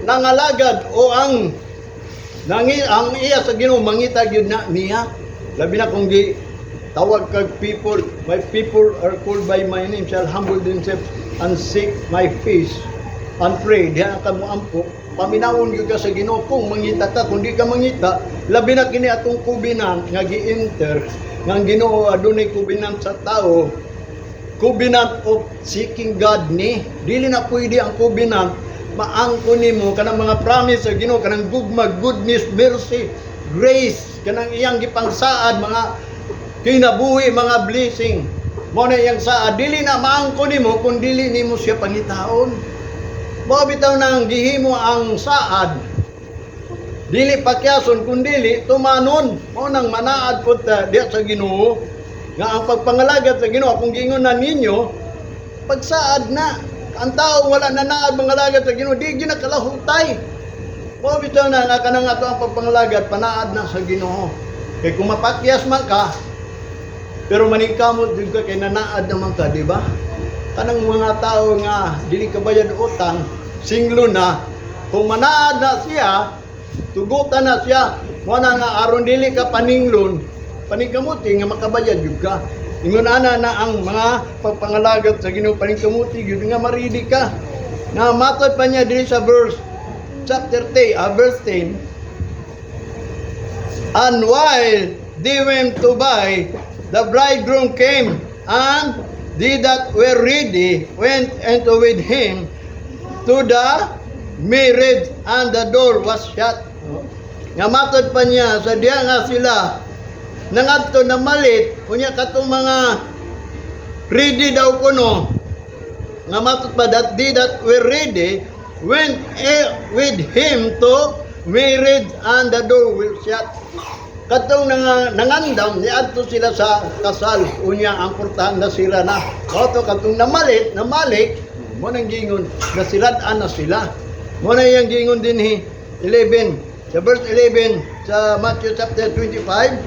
nangalagad o ang nangi ang iya sa Ginoo mangita gyud na niya. Labi na kung gi tawag kag people, "My people are called by my name shall humble themselves and seek my face and pray." Diha ka mo ampo, paminawon gyud ka sa Ginoo kung mangita ka. Kung di ka mangita, labi na kini atong covenant nga gi-enter nga ang Ginoo adunay covenant sa tao, covenant of seeking God ni. Dili na pwede ang covenant maangko nimo kanang mga promise sa Ginoo, kanang gugma, goodness, mercy, grace, kanang iyang gipangsaad mga kinabuhi, mga blessing. Mo na iyang saad, dili na maangko nimo kung dili nimo siya pangitaon. Mao bitaw nang gihimo ang saad dili pakyason kun dili tumanon. Mo nang manaad pud ta diya sa Ginoo nga ang pagpangalagad sa Ginoo, kung giingon na ninyo pagsaad na ang tao wala na naad mangalagad sa Ginoo, di ginakalahutay. Mao bitaw na nga kanang ato ang pagpangalagad panaad na sa Ginoo. Kay kung mapakyas man ka, pero maningkamot din ka kay nanaad naman ka, di ba? Kanang mga tao nga dili ka bayad utang, singlo na, kung manaad na siya, tugutan na siya, mo na nga aron dili ka paninglon, paningkamuti nga makabayad jud ka. Ingon ana na ang mga pagpangalagad sa Ginoo, paningkamuti gyud nga maridi ka. Na matod pa niya diri sa verse chapter 10, verse 10. "And while they went to buy, the bridegroom came, and they that were ready went into with him to the marriage, and the door was shut." Nga matod pa niya, sa diya nga sila, nangadto na malit, unya katong mga ready daw kuno, nga matod pa that they that were ready went with him to marriage, and the door will shut. Katong nangandam niadto sila sa kasal, unya ang portahan na sila na. Kato katong namalit, namalik, mo nang gingon nasirad-an na sila. Mo na iyang gingon dinhi 11 sa verse 11 sa Matthew chapter 25.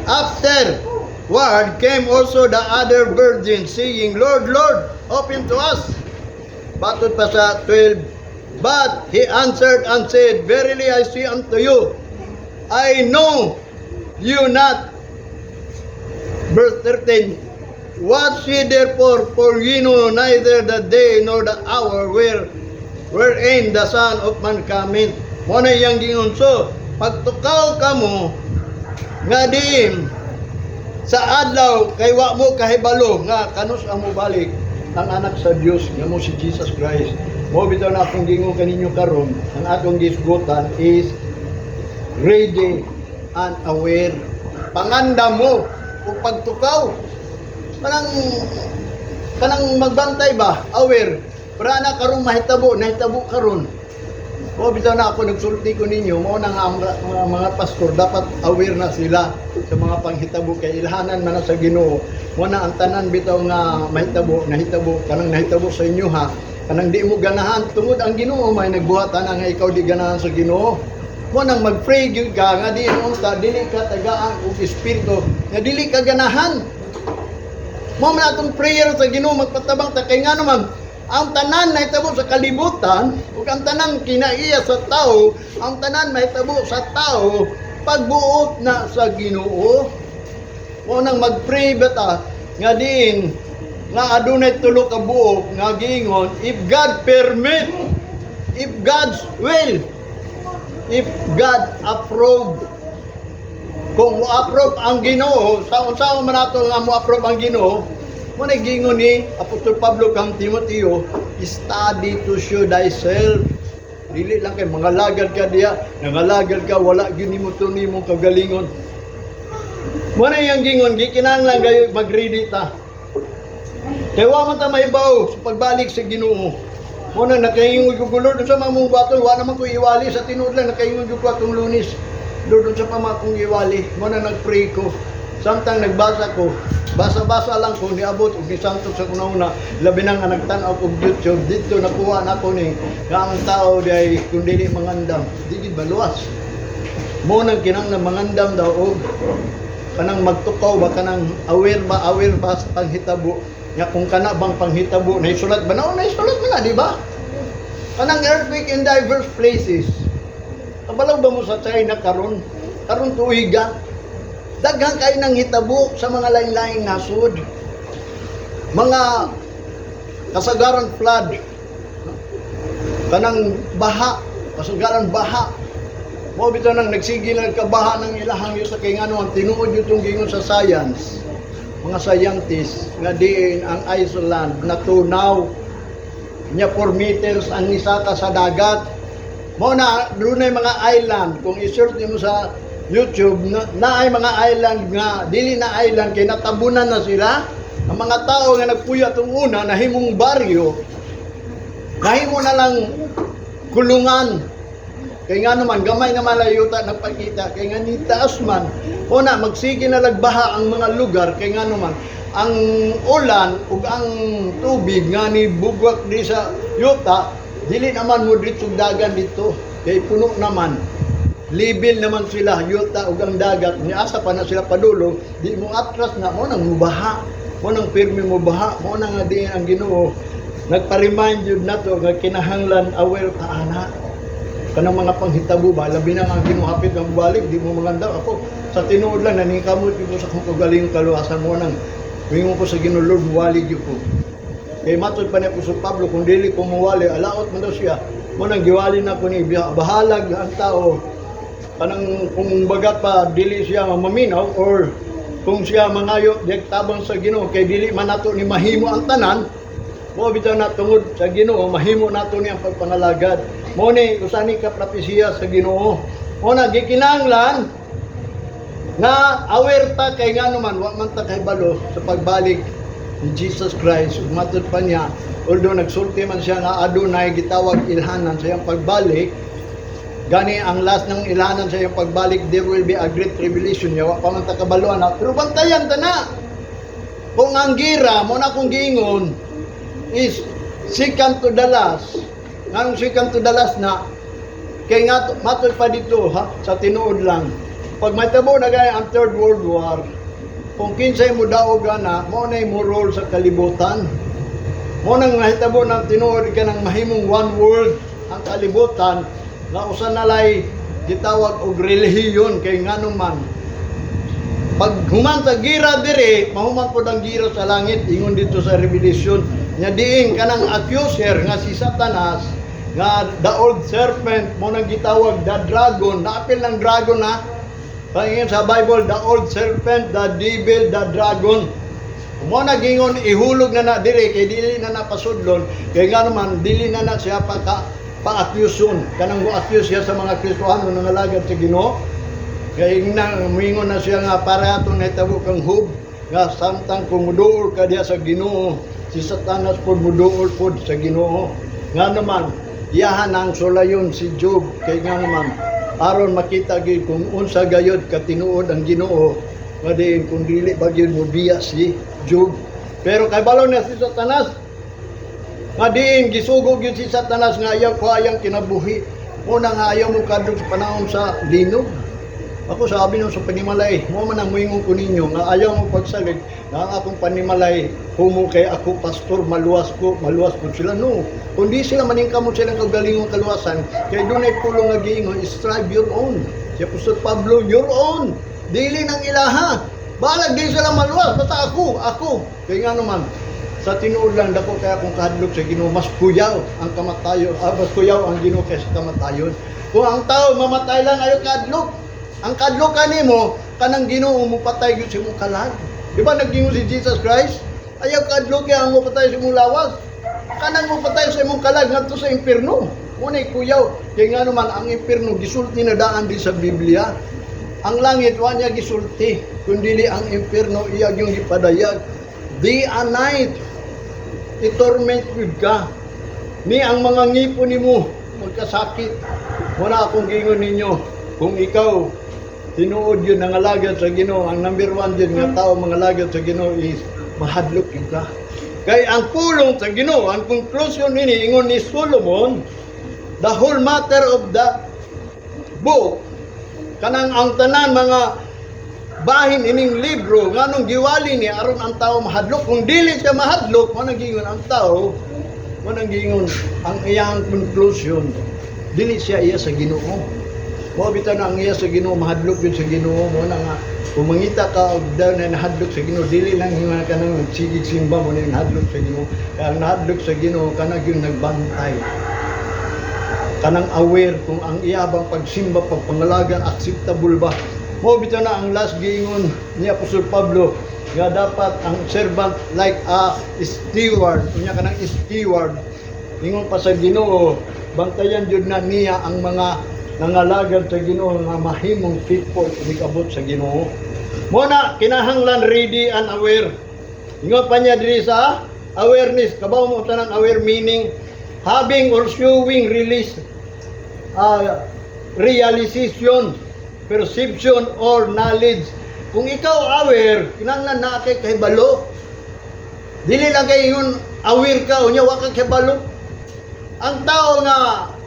"Afterward came also the other virgins, saying, 'Lord, Lord, open to us.'" Batod pa sa 12, "But he answered and said, 'Verily I say unto you, I know you not.'" Verse 13, "Watch ye therefore, for ye know neither the day nor the hour wherein the Son of Man cometh." Mo na iyang gingon. So, pagtukaw kamo nga diin sa adlaw kay wa mo kahibalo nga kanus ang mobalik ang anak sa Dios nga mo si Jesus Christ. Mo bitaw na akong gingon kaninyo karon, ang atong gisgutan is ready and aware. Panganda mo ug pagtukaw. Kanang magbantay ba, aware. Pero ana karon mahitabo, nahitabo karon. O bitaw na ako nagsulti ko ninyo, mao na nga ang mga pastor dapat aware na sila sa mga panghitabo kay ilhanan man na sa Ginoo. Mo na ang tanan bitaw nga mahitabo, nahitabo, kanang nahitabo sa inyo ha. Kanang di mo ganahan tungod ang Ginoo may nagbuhat ana nga ikaw di ganahan sa Ginoo. Mo nang mag-pray gyud ka nga di unta dili ka tagaan og espiritu nga dili ka ganahan. Mo man atong prayer sa Ginoo magpatabang ta kay nga naman ang tanan nahitabo sa kalibutan ug ang tanan kinaiya sa tao, ang tanan mahitabo sa tao pagbuot na sa Ginoo. Mo nang mag-pray ba ta nga diin nga adunay tulo ka buok nga giingon, if God permit, if God's will, if God approve. Kung mo-approve ang Ginoo, sa unsa man nato nga mo-approve ang Ginoo, mo na gingon ni Apostol Pablo kang Timoteo, "Study to show thyself." Dili lang kay mangalagad ka diya, nangalagad ka, wala gyud nimo to nimo kagalingon. Mo na iyang gingon, gikinahanglan gayo mag-ready ta. Kay wa man ta mahibaw sa pagbalik sa Ginoo. Mo na nakaingon ko, "Lord, unsa man mong baton, wa naman ko iwali." Sa tinuod lang nakaingon ko atong Lunes. "Lord, unsa pa man akong iwali?" Mo na nagpray ko. Samtang nagbasa ko, basa-basa lang ko, niabot og nisangtog sa una-una, labi na nga nagtan-aw og YouTube, dito nakuha na ko ni nga ang tao di kung dili mangandam, di gid maluwas. Mo nang kinahanglan mangandam daw og kanang magtukaw ba, kanang aware ba sa panghitabo nga kung kana bang panghitabo naisulat ba na o naisulat mo na, di ba? Kanang earthquake in diverse places. Kabalo ba mo sa China karon tuiga daghan kay nang hitabo sa mga lain-laing nasod, mga kasagaran flood, kanang baha, kasagaran baha. Mo bitaw nang nagsige lang kabaha ng ilahang yuta kay ngano ang tinuod yung gingon sa science, mga scientists, nga diin ang Iceland natunaw nya 4 meters ang nisaka sa dagat. Mo na dunay mga island, kung i-search nimo sa YouTube na ay mga island nga dili na island kay natabunan na sila. Ang mga tao nga nagpuyo atong una nahimong baryo, nahimo na lang kulungan. Kay nga naman, gamay nga malayuta nagpakita. Kay nga ni taas man, o na, magsige na lagbaha ang mga lugar. Kay nga naman, ang ulan ug ang tubig nga ni bugwak di sa yuta, dili naman mo dito dagan dito. Kay puno naman, level naman sila yuta ug ang dagat ni. Asa pa na sila padulong? Di mo atras na mo nang mubaha, mo nang pirmi mo baha. Mo nang nga di ang Ginoo nagpa-remind yun nato nga kinahanglan aware ka ana kanang mga panghitabo ba, labi na nga ang Ginoo hapit nga mobalik. Di mo maganda. Ako sa tinuod lang, naningkamot gyud ko sa akong kaugalingong kaluwasan. Mo nang wingon ko sa Ginoo, "Lord, muwali gyud ko." Kay matod pa ni Apostol Pablo, kung dili ko muwali, alaot man daw siya. Mo nang giwali na ko ni, bahalag ang tao kanang kung baga pa dili siya maminaw or kung siya mangayo diag tabang sa Ginoo, kay dili man nato ni mahimo ang tanan. Mo bitaw na tungod sa Ginoo mahimo nato ni ang pagpangalagad. Mo ni usa ni ka propesiya sa Ginoo. Mo na gikinahanglan nga aware ta, kay ngano man wa man ta kahibalo sa pagbalik ni Jesus Christ. Ug matod pa niya, although nagsulti man siya nga adunay gitawag ilhanan sa iyang pagbalik, gani ang last ng ilhanan sa iyang pagbalik, there will be a great tribulation niya. Wa pa man ta kabalo ana, pero bantayan ta na kung ang gira mo na akong giingon is second to the last. Nganong second to the last na? Kay nga matod pa dito ha, sa tinuod lang, pag matabo na gaya ang Third World War, kung kinsay mo daog ana, mo na mo role sa kalibutan. Mo nang nahitabo ng tinuod ka ng mahimong one world ang kalibutan nga usa na lay gitawag og relihiyon. Kay ngano man, pag human sa gira dire, mahuman pod ang gira sa langit, ingon dito sa Revelation nya, diin kanang accuser nga si Satanas nga the old serpent, mo nang gitawag the dragon. Naapil ng dragon na. Pangingin sa Bible, the old serpent, the devil, the dragon. Mo na gingon ihulog na na dire kay dili na napasudlon, kay nga naman dili na na siya pa ka pa-accuse, kanang mo accuse siya sa mga Kristohano nga nangalagad sa Ginoo. Kay na muingon na siya nga para atong nahitabo kang Job, nga samtang kung muduol ka diha sa Ginoo, si Satanas pod muduol pod sa Ginoo. Nga naman iyahan ang sulayon si Job, kay nga naman aron makita gyud kung unsa gayod katinuod ang Ginoo, nga diin kung dili ba gyud mobiya si Job. Pero kay balo na si Satanas nga diin gisugo gyud si Satanas nga ayaw ko ayang kinabuhi. Muna nga ayaw mo kadlok sa panahon sa linog. Ako sabi nung sa panimalay, mo man ang muingon ko ninyo nga ayaw mo pagsalig nga ang akong panimalay humo kay ako pastor, maluwas ko, maluwas ko sila. No, kundi sila maningkamot silang kaugalingong kaluwasan, kay dunay pulong nga giingon, "Strive your own." Si Apostol Pablo, your own, dili nang ilaha. Balag di sila maluwas, basta ako, ako. Kay nga naman, sa tinuod lang, dako kaya kung kahadlok sa Ginoo, mas kuyaw ang kamatayon, mas kuyaw ang Ginoo kaysa kamatayon. Kung ang tao mamatay lang, ayo kahadlok. Ang kadlok kanimo kanang Ginoo mo patay gyud sa imong kalag. Di ba naggingon si Jesus Christ? Ayaw kadlok ang mo patay sa imong lawas. Kanang mo patay sa imong kalag ngadto sa impierno. Unay kuyaw. Kay nga naman ang impierno gisulti na daan di sa Biblia. Ang langit wa niya gisulti, kundi ang impierno iya yung gipadayag. Day and night i-torment gyud ka. Ni ang mga ngipon nimo magkasakit. Muna akong gingon ninyo, kung ikaw tinuod yun nangalagad sa Ginoo, ang number one yun nga tao mangalagad sa Ginoo is mahadlok yun ka. Kay ang pulong sa Ginoo, ang conclusion nini, ingon ni Solomon, the whole matter of the book, kanang ang tanan mga bahin ining libro, nganong giwali ni? Aron ang tao mahadlok. Kung dili siya mahadlok, mo nang giingon ang tao, mo nang giingon ang iyang conclusion, dili siya iya sa Ginoo. Mo bitaw na ang iya sa Ginoo mahadlok yun sa Ginoo. Mo na nga kung mangita ka og daw na nahadlok sa Ginoo, dili lang yung ka nang sigig simba mo na yung nahadlok sa Ginoo. Kaya ang nahadlok sa Ginoo kanang yung nagbantay, kanang aware kung ang iya bang pagsimba, pagpangalaga, acceptable ba. Mo bitaw na ang last giingon ni Apostol Pablo nga dapat ang servant like a steward, unya kanang steward, ingon pa sa Ginoo, bantayan jud na niya ang mga nangalagad sa Ginoo nga mahimong faithful inikabot sa Ginoo. Mo na kinahanglan ready and aware. Ingon pa niya diri sa awareness, kabaw mo tanang aware, meaning having or showing release, realization, perception or knowledge. Kung ikaw aware, kinahanglan naa kay kahibalo. Dili lang kay yun aware ka unya wa ka kahibalo. Ang tao nga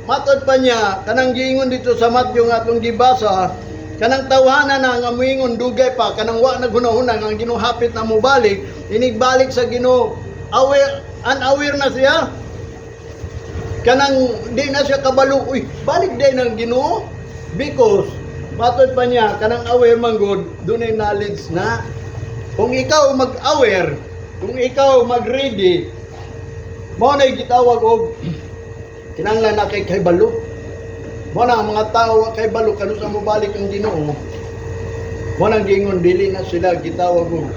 Matod pa niya, kanang giingon dito sa Matthew nga atong gibasa, kanang tawhana na nga muingon dugay pa, kanang wa naghunahuna nga ang Ginoo hapit na mobalik, inigbalik sa Ginoo, aware, unaware na siya. Kanang di na siya kabalo, uy, balik din ang Ginoo. Because, matod pa niya, kanang aware man gud, dunay knowledge na. Kung ikaw mag-aware, kung ikaw mag-ready, mao na gitawag og kinahanglan na kay balo. Mao na ang mga tao wa kay balo kanus-a mobalik ang Ginoo. Mao nang giingon dili na sila gitawag og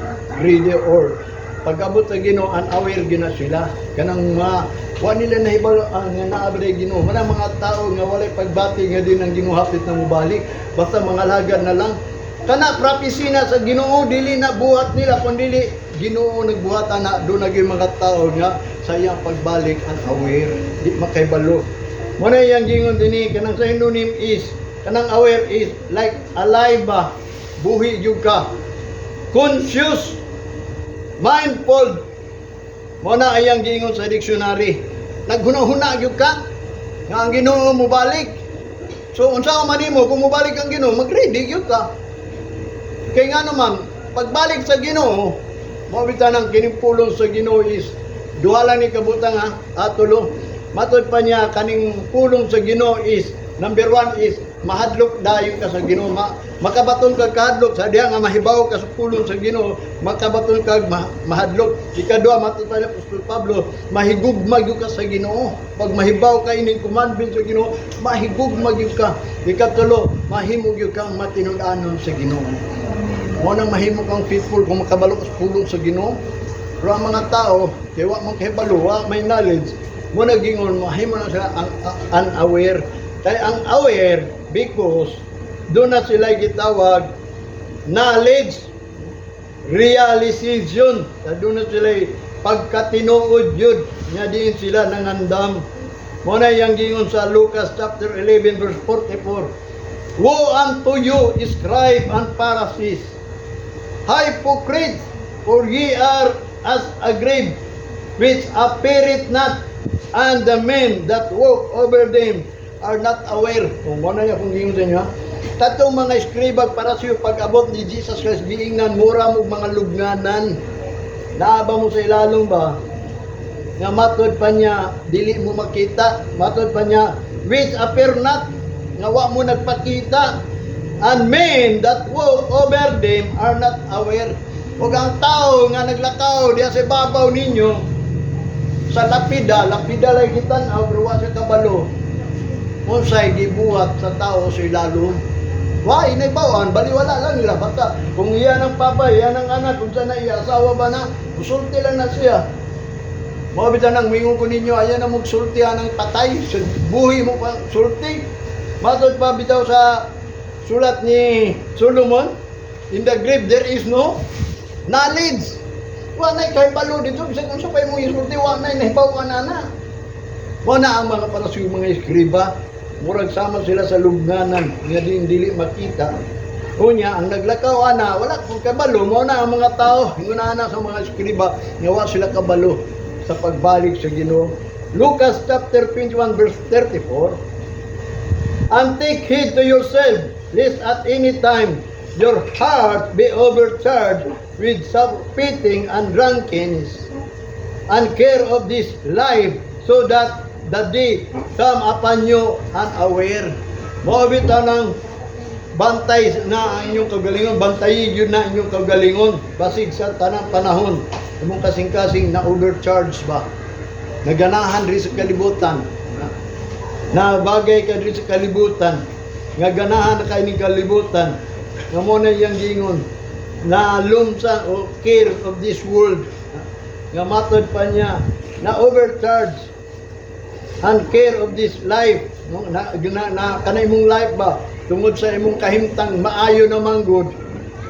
ready or pag-abot sa Ginoo, unaware gina sila. Kanang mga wa nila nahibalo ang nga naa ba Ginoo. Mao na ang mga tao nga walay pagbati nga din ang Ginoo hapit na mobalik. Basta mga lagad na lang. Kana prophecy na sa Ginoo, dili na buhat nila kun dili Ginoo nagbuhat ana. Do na gyud mga tao nga sa iyang pagbalik unaware, di makaybalo. Mo na iyang gingon dinhi, kanang sa synonym is kanang aware is like alive ba, buhi jud ka, conscious, mindful. Mo na iyang giingon sa dictionary, naghuna-huna gyud ka nga ang Ginoo mobalik. So unsa man nimo kung mobalik ang Ginoo, mag-ready gyud ka. Kay nga naman, pagbalik sa Ginoo, mao bitaw nang kining pulong sa Ginoo is duha lang ni kabutang ha, atulo. Matod pa niya, kaning pulong sa Ginoo is number one is mahadlok dayon ka sa Ginoo. Makabaton ka kahadlok sa diha nga mahibaw ka sa pulong sa Ginoo, makabaton ka mahadlok. Ikaduha, matod pa ni Apostol Pablo, mahigugma gyud ka sa Ginoo. Pag mahibaw ka ining commandment sa Ginoo, mahigugma gyud ka. Ikatulo, mahimo gyud kang matinud-anon sa Ginoo. Mo nang mahimo kang faithful kung makabalo ka sa pulong sa Ginoo. Pero ang mga tao, kay wa man kahibalo, wa may knowledge, mo nagingon, mahimo na sila ang unaware. Kay ang aware, because doon na sila gitawag knowledge, realization. Doon na sila pagkatinuod yun, nga diin sila nangandam. Mo na yang gingon sa Lucas chapter 11 verse 44. "Woe unto you, scribe and Pharisees, hypocrites, for ye are as a grave, which appeareth not, and the men that walk over them are not aware." Kung mo na akong gingon sa inyo, ha? Tatong mga eskribag Paraseo, pag-abot ni Jesus Christ, giingnan, mura mo mga lubnganan. Naa ba mo sa ilalong ba? Nga matod pa niya, dili mo makita. Matod pa niya, which appear not, nga wa mo nagpakita. And men that walk over them are not aware. Ug ang tao nga naglakaw diya sa babaw ninyo, sa lapida, lapida lang gitan-aw, pero wa siya kabalo unsay gibuhat sa tao sa ilalom. Wa inaybawan, baliwala lang nila. Basta kung iya ng papa, iya ng anak, kung saan na iya asawa ba na, musulti lang na siya. Mao bitaw nang mingon ko ninyo, ayan na magsulti ang patay, sa buhi mo pa sulti. Matod pa bitaw sa sulat ni Solomon, in the grave there is no knowledge. Wa na kay balo dito, bisag unsa pa imong isulti, wa na nahibaw na na. Wa na ang mga Paraseo, mga eskriba, murag sama sila sa lubnganan nga din dili makita. Unya, ang naglakaw ana, wala kung kabalo, mao na ang mga tao, ingon na sa mga eskriba, nga wa sila kabalo sa pagbalik sa Ginoo. Lucas chapter 21 verse 34. "And take heed to yourself, lest at any time your heart be overcharged with surfeiting and drunkenness and care of this life, so that the day come upon you unaware." Mao bitaw nang bantay na ang inyong kaugalingon, bantayi yun na inyong kaugalingon, basig sa tanang panahon, imong kasing-kasing na overcharge ba? Naganahan rin sa kalibutan, na bagay ka rin sa kalibutan, nga ganahan na kay kalibutan, nga mo na iyang gingon, na lumsa o care of this world, nga matod pa niya, na overcharge and care of this life, no, na kanay imong life ba, tungod sa imong kahimtang maayo naman good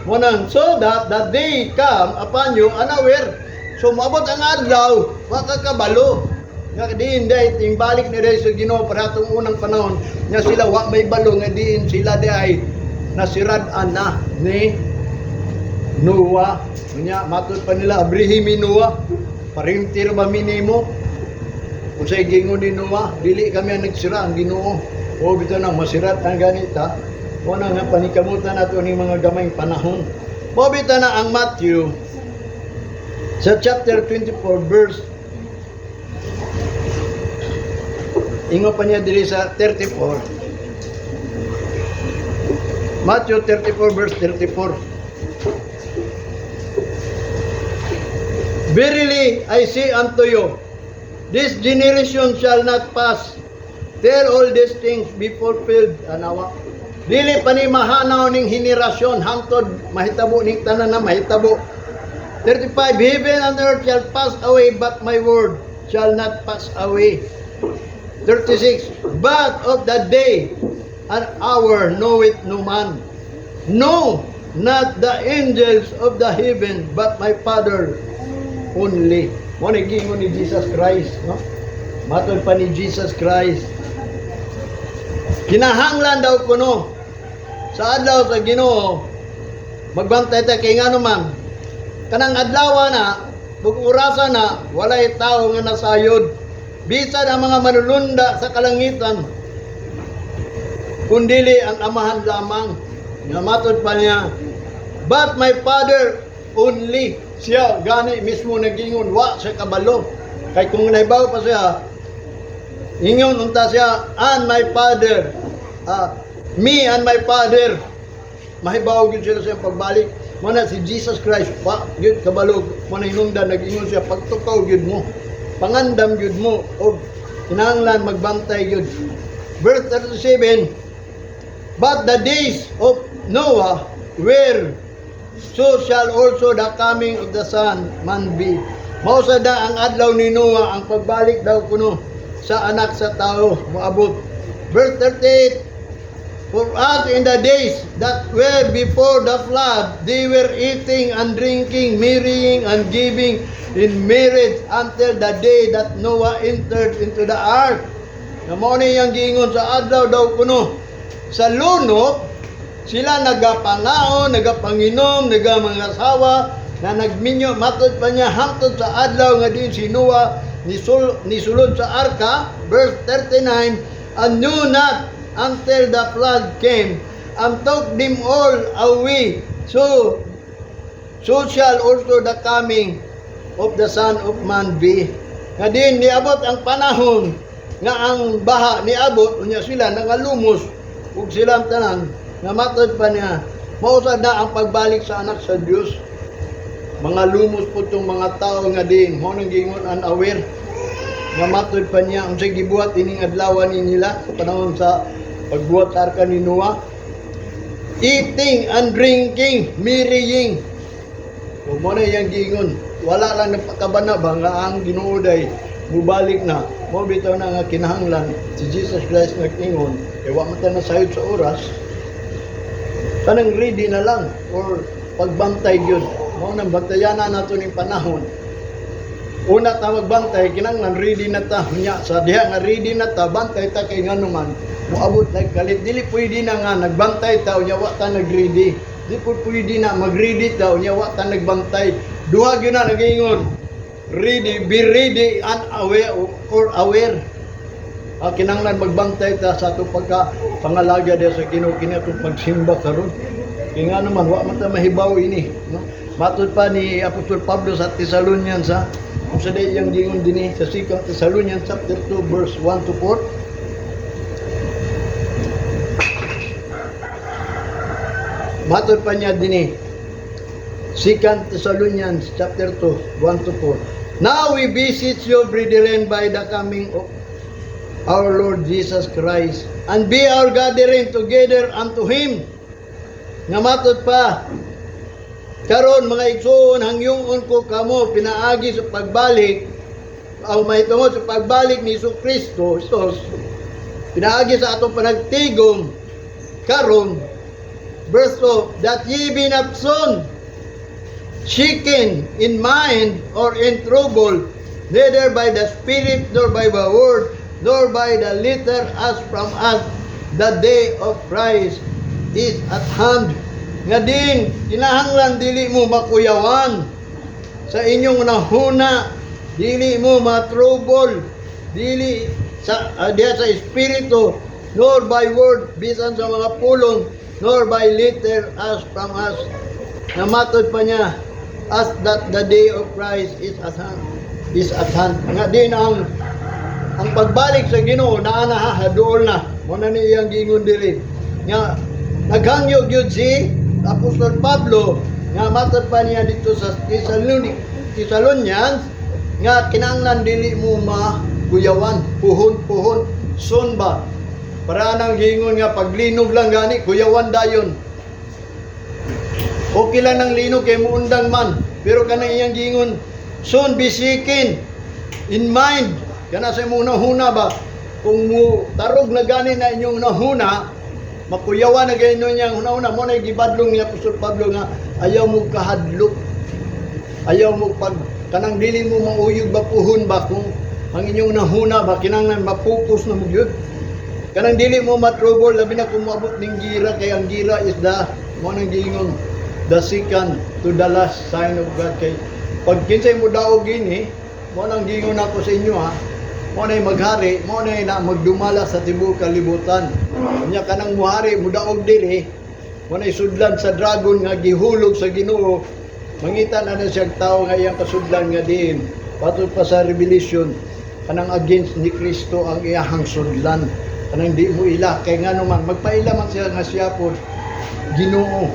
mo nang, so that the day come upon you unaware. So moabot ang adlaw, wa ka kabalo nga diin day ting balik ni day sa Ginoo. Para atong unang panahon nga sila wa may balo nga diin sila di ay nasirad-an na ni Noah. Unya, matod pa nila, Abraham ni Noah, parintir ba minimo? Unsay gingon ni Noah, "Dili kami ang nagsira, ang Ginoo." O bitaw nang masirat ang ganita. Mo na nga panikamutan nato ning mga gamayng panahon. Mo bitaw na ang Matthew sa chapter 24 verse, ingon pa niya diri sa 34. Matthew 34 verse 34. "Verily I say unto you, this generation shall not pass till all these things be fulfilled." Anawa. Dili pa ni mahanaw ning henerasyon hangtod mahitabo ning tanan na mahitabo. 35. "Heaven and earth shall pass away, but my word shall not pass away." 36. "But of the day and hour knoweth no man. No, not the angels of the heaven, but my Father only." Mo ni giingon ni Jesus Christ, no? Matod pa ni Jesus Christ, kinahanglan daw kuno sa adlaw sa Ginoo magbantay ta, kay ngano man kanang adlaw na ug orasa na walay tao nga nasayod, bisan ang mga manulunda sa kalangitan, kundili ang Amahan lamang. Nga matod pa niya, "But my Father only." Siya gani mismo nagingon, wa sa kabalo, kay kung nahibaw pa siya, ingon unta siya, "And my Father, me and my Father." Mahibaw gyud sila sa iyang pagbalik. Mo na si Jesus Christ pa gyud kabalo. Mo na hinungdan nag-ingon siya, pagtukaw gyud mo, pangandam gyud mo og kinahanglan magbantay gyud. Verse 37. "But the days of Noah were, so shall also the coming of the Son Man be." Mao sad na ang adlaw ni Noah, ang pagbalik daw kuno sa Anak sa Tao moabot. Verse 38. "For as in the days that were before the flood, they were eating and drinking, marrying and giving in marriage until the day that Noah entered into the ark." Na mao ni iyang giingon sa adlaw daw kuno sa lunok, sila nagapangaon, nagapanginom, nagamangasawa, na nagminyo, matod pa niya, hangtod sa adlaw nga din si Noah nisulod sa arka. Verse 39. "And knew not until the flood came and took them all away, so shall also the coming of the Son of Man be." Nga din niabot ang panahon nga ang baha niabot, unya sila nangalumos ug sila ang tanan. Nga matod pa niya, mao sad na ang pagbalik sa Anak sa Dios, mga lumos po itong mga tao nga din mo nang gingon unaware. Nga matod pa niya, unsay gibuhat ining adlaw ni nila sa panahon sa pagbuhat sa arka ni Noah? Eating and drinking, marrying. Kung mo na iyang giingon, wala lang nagpakabana ba nga ang Ginoo day mubalik na. Mo bitaw na nga kinahanglan si Jesus Christ nag-ingon, kay wa man ta nasayod sa oras, kanang ready na lang or pagbantay gyud. Mao nang bantayanan nato ning panahon. Una ta magbantay, kinahanglan ready na ta. Nya sa diha nga ready na ta, bantay ta, kay ngano man moabot like kalit. Dili pwede na nga nagbantay ta unya wa ta nagready. Di po pwede na magready ta unya wa ta nagbantay. Duha gyud na nag-ingon. Ready, be ready and aware or aware. Kinahanglan magbantay ta sa atong pagka pangalaga diya sa Ginoo, kini atong pagsimba karon. Kay nga naman wa man ta mahibaw ini, no? Matod pa ni Apostol Pablo sa Thessalonians, ha. Kung sa day iyang gingon dinhi sa 2 Thessalonians chapter 2 verse 1 to 4. Matod pa niya dinhi, 2 Thessalonians chapter 2, 1 to 4. "Now we beseech you, brethren, by the coming of our Lord Jesus Christ, and be our gathering together unto Him." Nga matod pa, "Karon, mga igsoon, hangyungon ko kamo pinaagi sa pagbalik o mahitungod sa pagbalik ni Hesus Kristo, Jesus, pinaagi sa atong panagtigom karon." Verse 2, "That ye be not soon shaken in mind or in trouble, neither by the spirit, nor by the word, nor by the letter as from us, the day of Christ is at hand." Nga din, kinahanglan dili mo makuyawan sa inyong nahuna, dili mo matrouble. Dili sa diha sa espiritu, nor by word, bisan sa mga pulong, nor by letter as from us. Namatod pa niya, as that the day of Christ is at hand, is at hand. Nga din ang pagbalik sa Ginoo naa na ha, haduol na. Mo na ni iyang giingon diri. Nga naghangyo gyud si Apostol Pablo nga matod pa niya dito sa Thessalonians nga kinahanglan dili mo makuyawan, puhon-puhon, soon ba. Para nang giingon nga paglinog lang gani, kuyawan dayon. Okay lang ng linog kay muundang man. Pero kanang iyang giingon, soon be shaken in mind. Kana sa imong huna ba? Kung mo tarog na gani na inyong nahuna, makuyawan na gani niyang huna-huna. Mo na gibadlong ni Apostol Pablo nga ayaw mo kahadlok. Ayaw mo pag kanang dili mo mauyog ba, puhon ba, kung ang inyong nahuna ba, kinahanglan mapokus na mo gyud. Kanang dili mo matrouble, labi na kung moabot ning gira, kay ang gira is the mo nang giingon the second to the last sign of God, kay pag kinsay mo daog gini, mo nang giingon ako sa inyo ha, mo na maghari, mo na na magdumala sa tibuok kalibutan. Nya kanang muhari mo daog diri, mo na sudlan sa dragon nga gihulog sa Ginoo. Mangita na na siyang tao nga iyang kasudlan nga diin. Patod pa sa Revelation, kanang against ni Kristo ang iyahang sudlan. Kanang di mo ila kay ngano man magpaila man siya nga siya po Ginoo.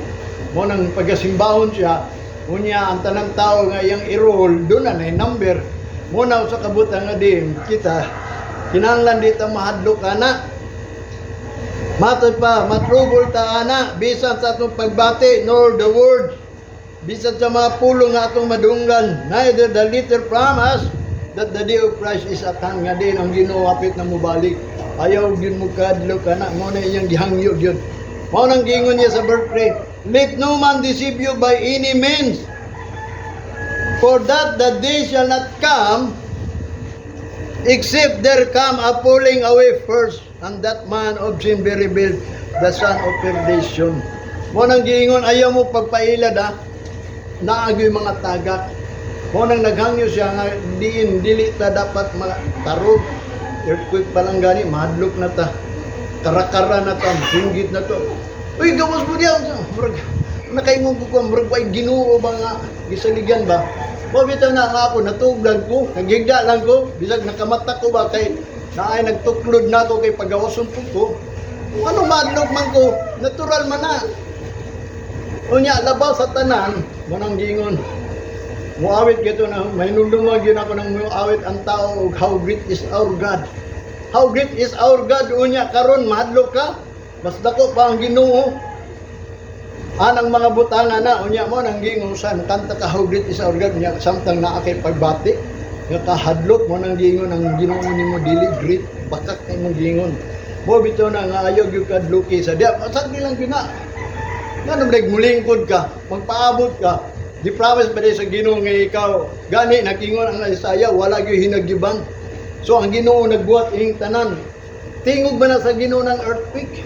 Mo nang pagasimbahon siya, unya ang tanang tao nga iyang i-rule, doon na na number. Mo na sa kabutang nga diin kita kinahanglan di ta mahadlok ana. Matod pa, matrouble ta ana bisan sa atong pagbati, nor the word, bisan sa mga pulong nga atong madunggan, neither the letter from us, that the day of Christ is at hand. Nga din ang Ginoo hapit na mobalik. Ayaw gyud mo kadlok ana. Mo na iyang gihangyo gyud. Mao nang giingon niya sa verse 3, "Let no man deceive you by any means, for that the day shall not come except there come a falling away first, and that man of sin be revealed, the son of perdition." Mo nang giingon, ayaw mo pagpailad ha, naagyo'y mga tagak. Mo nang naghangyo siya nga diin dili ta dapat matarog. Earthquake pa lang gani, mahadlok na ta. Karakara na ta, singgit na to. "Uy, gawas mo diyan." Murag nakaingon ko ko, murag way Ginoo ba nga gisaligan ba? Mo bitaw na nga ako, natug lang ko, nagigda lang ko, bisag nakamata ko ba, kay naay nagtuklod na ako kay pagawason po ko. Ano, madlok man ko, natural man na. Unya, labaw sa tanan, mo nang giingon. Muawit gito na, may nulungag yun ako ng muawit ang tao og "How Great Is Our God." How great is our God, unya karon mahadlok ka. Mas dako pa ang Ginoo. Anang mga butanga na, unya mo nang giingon sa kanta ka "How Great Is Our God," unya samtang naa kay pagbati nga kahadlok, mo nang giingon ang Ginoo nimo dili great, bakak kay mong giingon. Mo bitaw na nga ayaw gyud kadluki sa diya. Pasagdi lang gyud na. Nga nung mulingkod ka, magpaabot ka, di promise pa sa Ginoo nga ikaw, gani nakingon ang Isaiah, wala gyud hinagyiban. So ang Ginoo nagbuhat ining tanan. Tingog ba na sa Ginoo ng earthquake?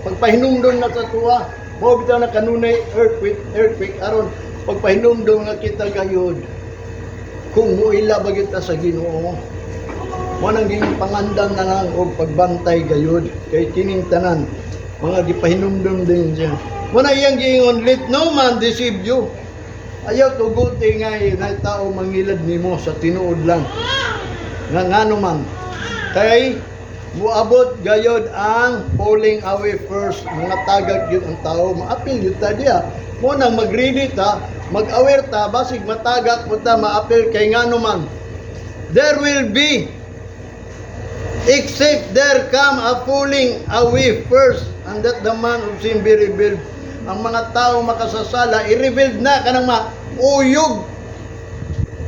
Pagpahinumdom na sa tuwa, mo bitaw na kanunay earthquake, earthquake aron pagpahinumdom nga kita gayod. Kung muila ba kita sa Ginoo, mo nang ging pangandam na lang og pagbantay gayod kay kining tanan mga gipahinumdom din siya. Mo na iyang giingon, "Let no man deceive you." Ayaw tuguti nga na tao mangilad nimo sa tinuod lang. Nga ngano man kay muabot gayod ang falling away first, mga tagak yun ang tao, maapil yun ta diya. Mo nang mag-ready ta, mag-aware ta, basig matagak mo ta, maapil, kay ngano man there will be except there come a falling away first and that the man of sin be revealed. Ang mga tao makasasala, i-revealed na, kanang mauyog.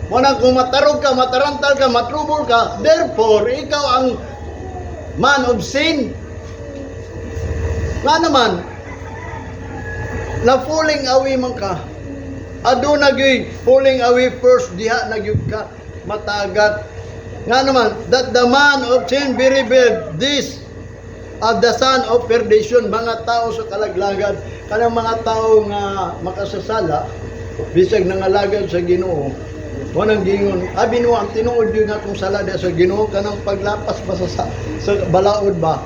Mo nang kung matarog ka, matarantal ka, matrubol ka, therefore, ikaw ang man of sin. Nga naman, na falling away man ka. Aduna gyud falling away first, diha na gyud ka matagat. Nga naman, that the man of sin be revealed, this of the son of perdition, mga tao sa kalaglagan, kanang mga tao nga makasasala, bisag nangalagad sa Ginoo. Mo nang giingon, abi no, ang tinuod yun atong sala diha sa Ginoo, kanang paglapas ba sa balaod ba.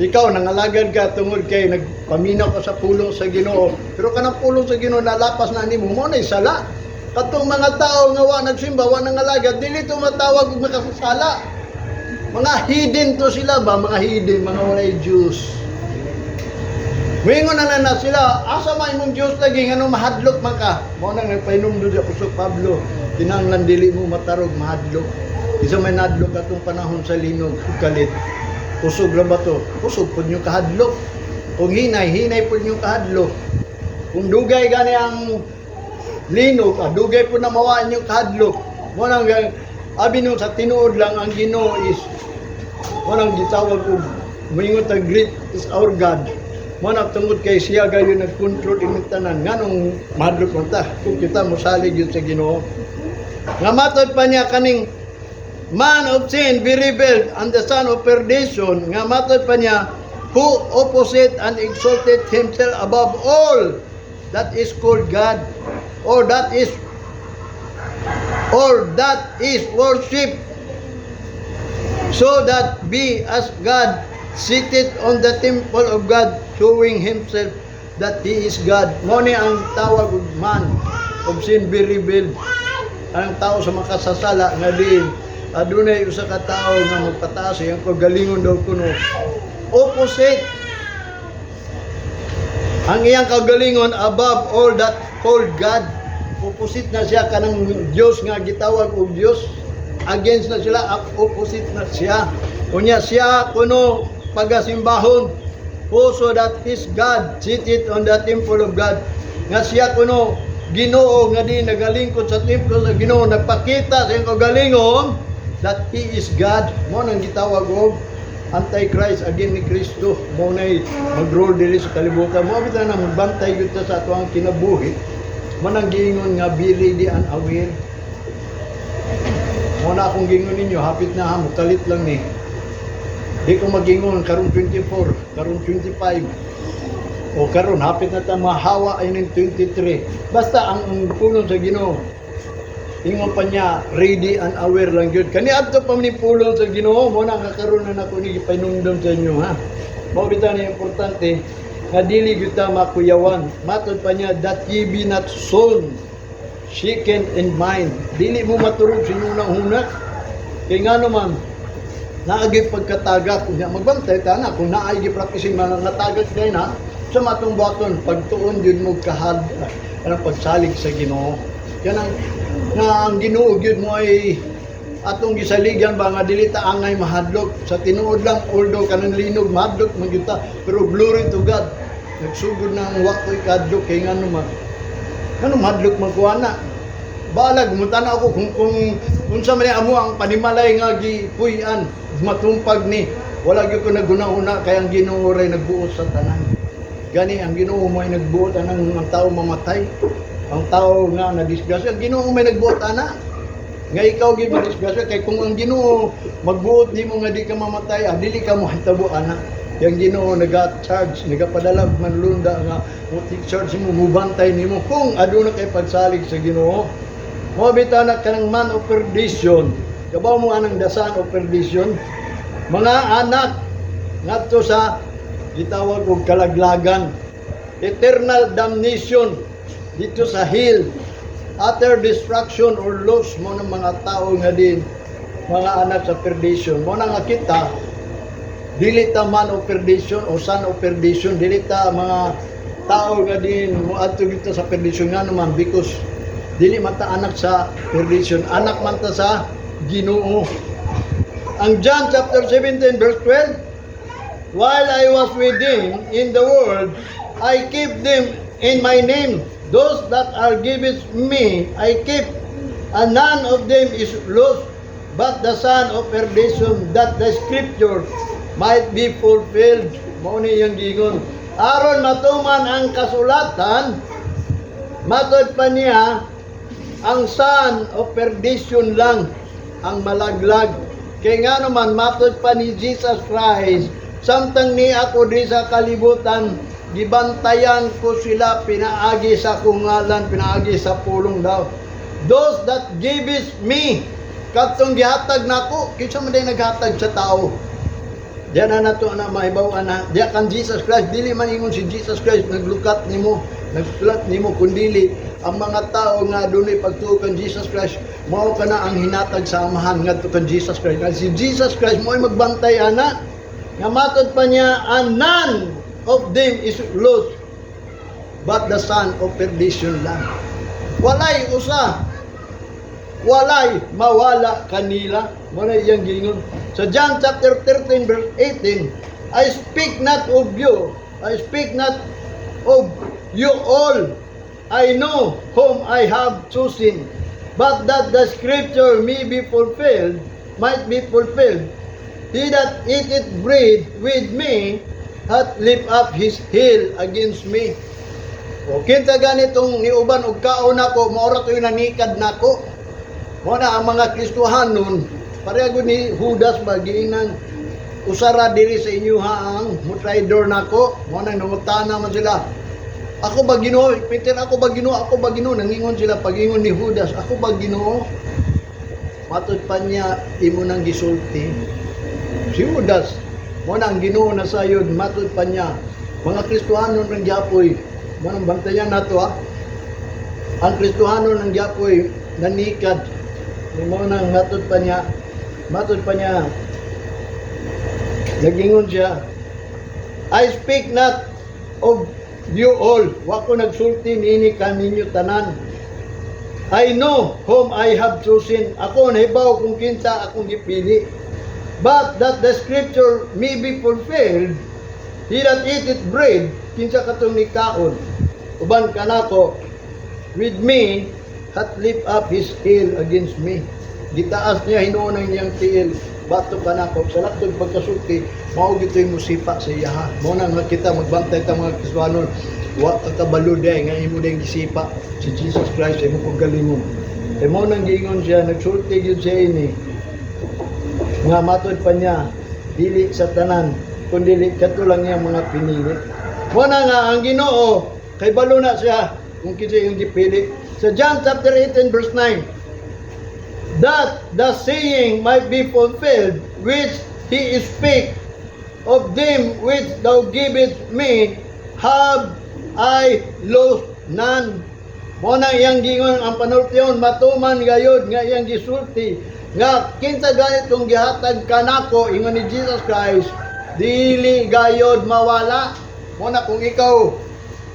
Ikaw nangalagad ka tungod kay nagpaminaw ka sa pulong sa Ginoo, pero kanang pulong sa Ginoo nalapas na nimo, mo na sala. Katong mga tao nga wa nagsimba, wa nangalagad, dili to matawag og makasasala. Mga heathen to sila ba, mga heathen, mga walay Diyos. Moingon na na sila, "Asa man imong Diyos lagi, ngano mahadlok man ka?" Mao nang nagpahinumdum si Apostol Pablo, kinahanglan dili mo matarog mahadlok. Isa may nadlok atong panahon sa linog, kalit. Kusog ra ba to? Kusog pud yung kahadlok. Kung hinay, hinay pud yung kahadlok. Kung dugay gani ang linog, dugay po na mawaan yung kahadlok. Mo nang abi nung sa tinuod lang ang Ginoo is mo nang gitawag og moingon ta, "Great is our God." Mo na tungod kay siya gayon nagkontrol ining tanan, nganong mahadlok man ta kung kita mosalig yun sa Ginoo. Nga matod pa niya, kaning man of sin be revealed and the son of perdition, nga matod pa niya, who opposite and exalted himself above all that is called God or that is worship, so that be as God, seated on the temple of God, showing himself that he is God. Mo ni ang tawag og man of sin be revealed. Ang tao sa makasasala nga diin adunay usa ka tawo nga magpataas iyang kagalingon daw kuno. Opposite ang iyang kagalingon above all that called God. Opposite na siya kanang Dios nga gitawag og Dios. Against na sila, opposite na siya. Unya siya kuno pagasimbahon, also that his God seated on the temple of God. Nga siya kuno Ginoo nga di nagalingkod sa templo sa Ginoo, nagpakita sa iyang kagalingon that he is God. Mo nang gitawag og Antichrist, again ni Kristo. Mo nay mag-rule diri sa kalibutan. Mo bitaw na magbantay gyud ta sa atoang kinabuhi. Mo nang giingon nga be ready and aware. Mo na akong giingon ninyo, hapit na ha, mukalit lang ni. Di ko magingon karon 24, karon 25. O karon hapit na ta mahawa ay ning 23. Basta ang pulong sa Ginoo. Ingon pa niya, ready and aware lang gyud. Kani adto pa ni pulong sa Ginoo, mo na nga karon na nako ni gipahinumdom sa inyo ha. Mao bitaw ni importante nga dili gyud ta makuyawan. Matod pa niya, that ye be not soon shaken in mind. Dili mo maturog sa inyong huna. Kay nga naman, naagi pagkatagak kunya magbantay ta na kung naay gi-practicing mga natagak kay na sa matong buhaton pagtuon gyud mo kahad anang pagsalig sa Ginoo. Yan ang nga ang Ginoo gyud mo ay atong gisaligan ba nga dili ta angay mahadlok sa tinuod lang, although kanang linog mahadlok man gyud ta, pero glory to God, nagsugod na ang wakoy kadlok. Kay ngano man, ngano mahadlok man ko ana? Balag mutana ako kung unsa man ni amo ang panimalay nga gipuy-an, matumpag ni, wala gyud ko naguna-una kay ang Ginoo ray nagbuot sa tanan. Gani ang Ginoo mo ay nagbuot anang ang tao mamatay, ang tao nga nadisgrasya, ang Ginoo may nagbuot ana nga ikaw gyud madisgrasya. Kay kung ang Ginoo magbuot nimo nga di ka mamatay, dili ka mo hitabo ana. Yang Ginoo naga-charge, nagapadala og manlunda nga mo take charge nimo, mubantay nimo kung aduna kay pagsalig sa Ginoo. Mo bitaw na kanang man of perdition. Kabaw mo anang the son of perdition? Mga anak ngadto sa gitawag og kalaglagan. Eternal damnation dito sa hell. Utter destruction or loss mo ng mga tao nga din mga anak sa perdition. Mo na nga kita dili ta man of perdition o son of perdition, dili ta mga tao nga din moadto dito sa perdition. Nga naman, because dili man ta anak sa perdition, anak man ta sa Ginoo. Ang John chapter 17 verse 12, "While I was with them in the world, I keep them in my name. Those that are given me, I keep, and none of them is lost, but the son of perdition, that the scripture might be fulfilled." Mao ni iyang giingon. Aron matuman ang kasulatan, matod pa niya, ang son of perdition lang ang malaglag. Kay nga naman, matod pa ni Jesus Christ, "Samtang ni ako di sa kalibutan, gibantayan ko sila pinaagi sa akong ngalan," pinaagi sa pulong daw. Those that givest me, katong gihatag nako. Kinsa man day naghatag sa tao? Diyan na nato na mahibaw na diya kan Jesus Christ. Dili man ingon si Jesus Christ naglukat nimo, nagsulat nimo, kundili ang mga tao nga adunay pagtuo kan Jesus Christ, mao kana ang hinatag sa Amahan ngadto kan Jesus Christ. Kay si Jesus Christ mo ay magbantay ana nga matod pa niya, and none of them is lost but the son of perdition lang. Walay usa, walay mawala kanila. Mao na iyang giingon. Sa John chapter 13 verse 18, "I speak not of you, I speak not of you all. I know whom I have chosen, but that the scripture may be fulfilled, might be fulfilled. He that eateth bread with me hath lift up his heel against me." O kinsa ganitong niuban og kaon nako, mao ra to'y nanikad nako. Mao na ang mga Kristohanon, pareho ni Judas ba, giingnan, "Usara diri sa inyo ha ang mutraidor nako." Mao nang nangutana man sila. "Ako ba, Ginoo? Peter, ako ba, Ginoo? Ako ba, Ginoo?" Nangingon sila pagingon ni Judas, "Ako ba, Ginoo?" Matod pa niya, "Imo nang gisulti." Si Judas, mao na ang Ginoo na sayod, matod pa niya, mga Kristohanon ng gyapoy, mao nang bantayan nato ha. Ang Kristohanon ng gyapoy nanikad. Mao nang matod pa niya, nagingon siya, "I speak not of you all." Wa ko nagsulti niini kaninyo tanan. "I know whom I have chosen." Ako nahibaw kung kinsa akong gipili. "But that the scripture may be fulfilled, he that eateth bread," kinsa katong nikaon uban kanako, "with me, hath lift up his heel against me." Gitaas niya hinuon ang iyang tiil batok kanako. Sa laktod pagkasulti, mao gito'y musipa sa iyaha. Mao na nga kita magbantay ta, mga Kristohanon. Wa ka kabalo day nga imo ding gisipa si Jesus Christ sa imong kaugalingon. Kay mao nang giingon siya, nagsulti gyud siya ini nga matod pa niya, dili sa tanan kundi kadto lang niyang mga pinili. Mao na nga ang Ginoo kay balo na siya kung kinsa yung gipili. Sa John chapter 18 verse 9, "That the saying might be fulfilled which he spake, 'Of them which thou givest me have I lost none.'" Mao na iyang gingon ang panultihon matuman gayod nga iyang gisulti nga kinsa ganitong gihatag kanako, ingon ni Jesus Christ, dili gayod mawala. Mao na kung ikaw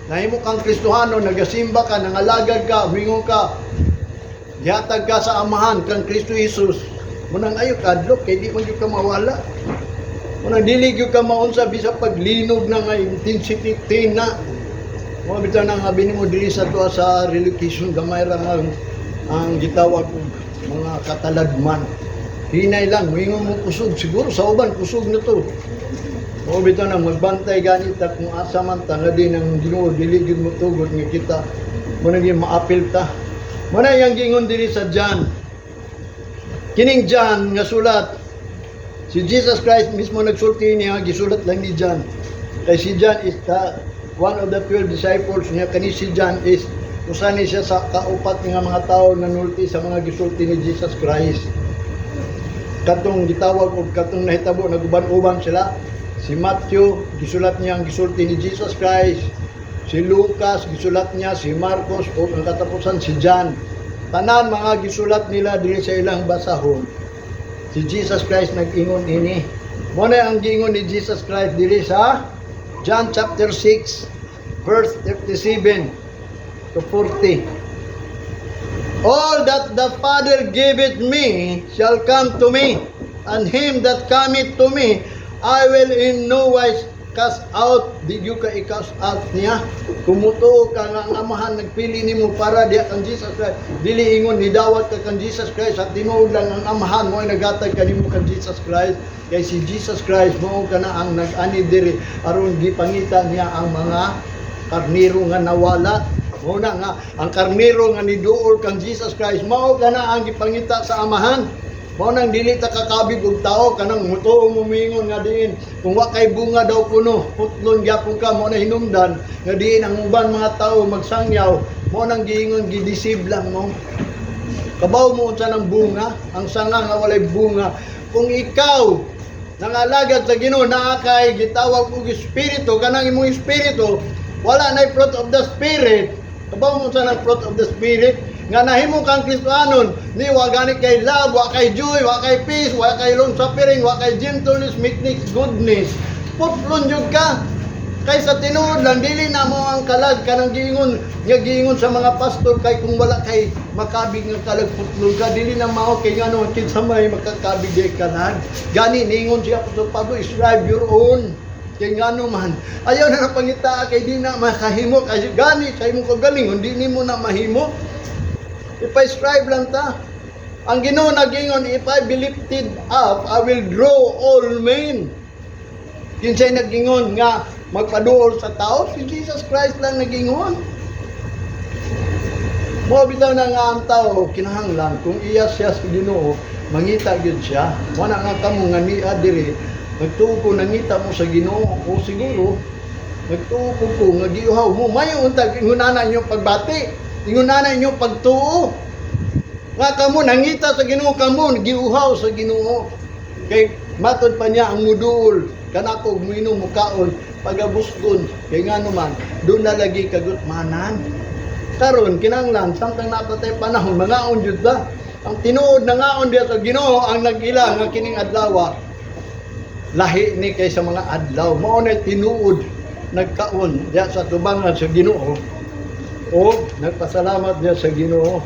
nahimo kang Kristohano, nagasimba ka, nangalagad ka, mingon ka, gihatag ka sa Amahan kang Kristo Jesus. Munang ayo kadlok kay di man gyud ka mawala. Munang dili gyud ka maunsa bisa paglinog na nga intensity 10 na. Mo bitaw na nga abi nimo diri sa tuwa sa relocation, gamay ra nga ang gitawag og mga kataladman. Hinay lang, moingon mo kusog siguro sa uban kusog na to. Mo bitaw na magbantay ganit ta kung asa man ta nga din ang Ginoo dili gyud mo tugot nga kita mo nang maapil ta. Mo na iyang giingon diri sa John. Kining John nga sulat, si Jesus Christ mismo nagsulti niya, gisulat lang ni John. Kay si John is the one of the 12 disciples niya. Kani si John is usa ni siya sa kaupat nga mga tao na nulti sa mga gisulti ni Jesus Christ. Katong gitawag og katong nahitabo naguban-uban sila. Si Matthew, gisulat niya ang gisulti ni Jesus Christ. Si Lucas, gisulat niya, si Marcos, o ang katapusan si John. Tanan mga gisulat nila diri sa ilang basahon. Si Jesus Christ nag-ingon ini. Mo na ang giingon ni Jesus Christ diri sa John chapter 6 verse 37 to 40. "All that the Father giveth me shall come to me, and him that cometh to me I will in no wise cast out." Di gyud ka i-cast out niya. Kung mutuo ka nga ang Amahan nagpili nimo para diha kang Jesus Christ, dili ingon nidawat ka kang Jesus Christ at tinuod lang ang Amahan mo ay naghatag kanimo kang Jesus Christ. Kay si Jesus Christ mao kana ang nag-ani diri aron gipangita niya ang mga karniro nga nawala. Mao na nga ang karniro nga niduol kang Jesus Christ mao kana ang gipangita sa Amahan. Mao nang dili ta kakabig og tao kanang mutuo mo mingon nga diin kung wa kay bunga daw kuno putlon gyapon ka. Mao na hinungdan nga diin ang uban mga tao magsangyaw, mao nang giingon gi-deceive lang mo. Kabaw mo unsa ng bunga, ang sanga nga walay bunga. Kung ikaw nangalagad sa Ginoo, naa kay gitawag og espiritu, kanang imong espiritu wala nay fruit of the Spirit. Kabaw mo unsa ng fruit of the Spirit nga nahimo kang Kristohanon ni wa gani kay love, wa kay joy, wa kay peace, wa kay long suffering, wa kay gentleness, meekness, goodness. Putlon jud ka. Kay sa tinuod lang, dili na mo ang kalag kanang giingon nga giingon sa mga pastor kay kung wala kay makabig nga kalag, putlon ka. Dili na mao, kay ngano, kinsa may makakabig di kalag? Gani ningon si Apostol Pablo, "Strive your own." Kay ngano man, ayaw na pangita kay di na makahimo, kay gani sa imong kagalingon di nimo na mahimo. Ipa-strive lang ta. Ang Ginoo nagingon, "If I be lifted up, I will draw all men." Kinsay nagingon nga magpaduol sa tao? Si Jesus Christ lang nagingon. Mo bitaw na nga ang tao kinahanglan kung iya siya sa Ginoo, mangita gyud siya. Wala nga kamo nga nia diri nagtuo ko, nangita mo sa Ginoo o siguro nagtuo ko ko nga giuhaw mo, mayo unta ingon ana inyong pagbati, ingon ana inyong pagtuo. Nga kamo nangita sa Ginoo, kamo giuhaw sa Ginoo. Kay matod pa niya, ang muduol kanako ug muinom, mukaon, pagabusgon, kay ngano man doon na lagi kagutmanan. Karon kinahanglan samtang naa pa tay panahon, mangaon jud ba. Ang tinuod na ngaon diya sa Ginoo ang nag-ila nga kining adlaw lahi ni kay sa mga adlaw. Mao na tinuod nagkaon diya sa tubangan sa Ginoo o nagpasalamat diya sa Ginoo.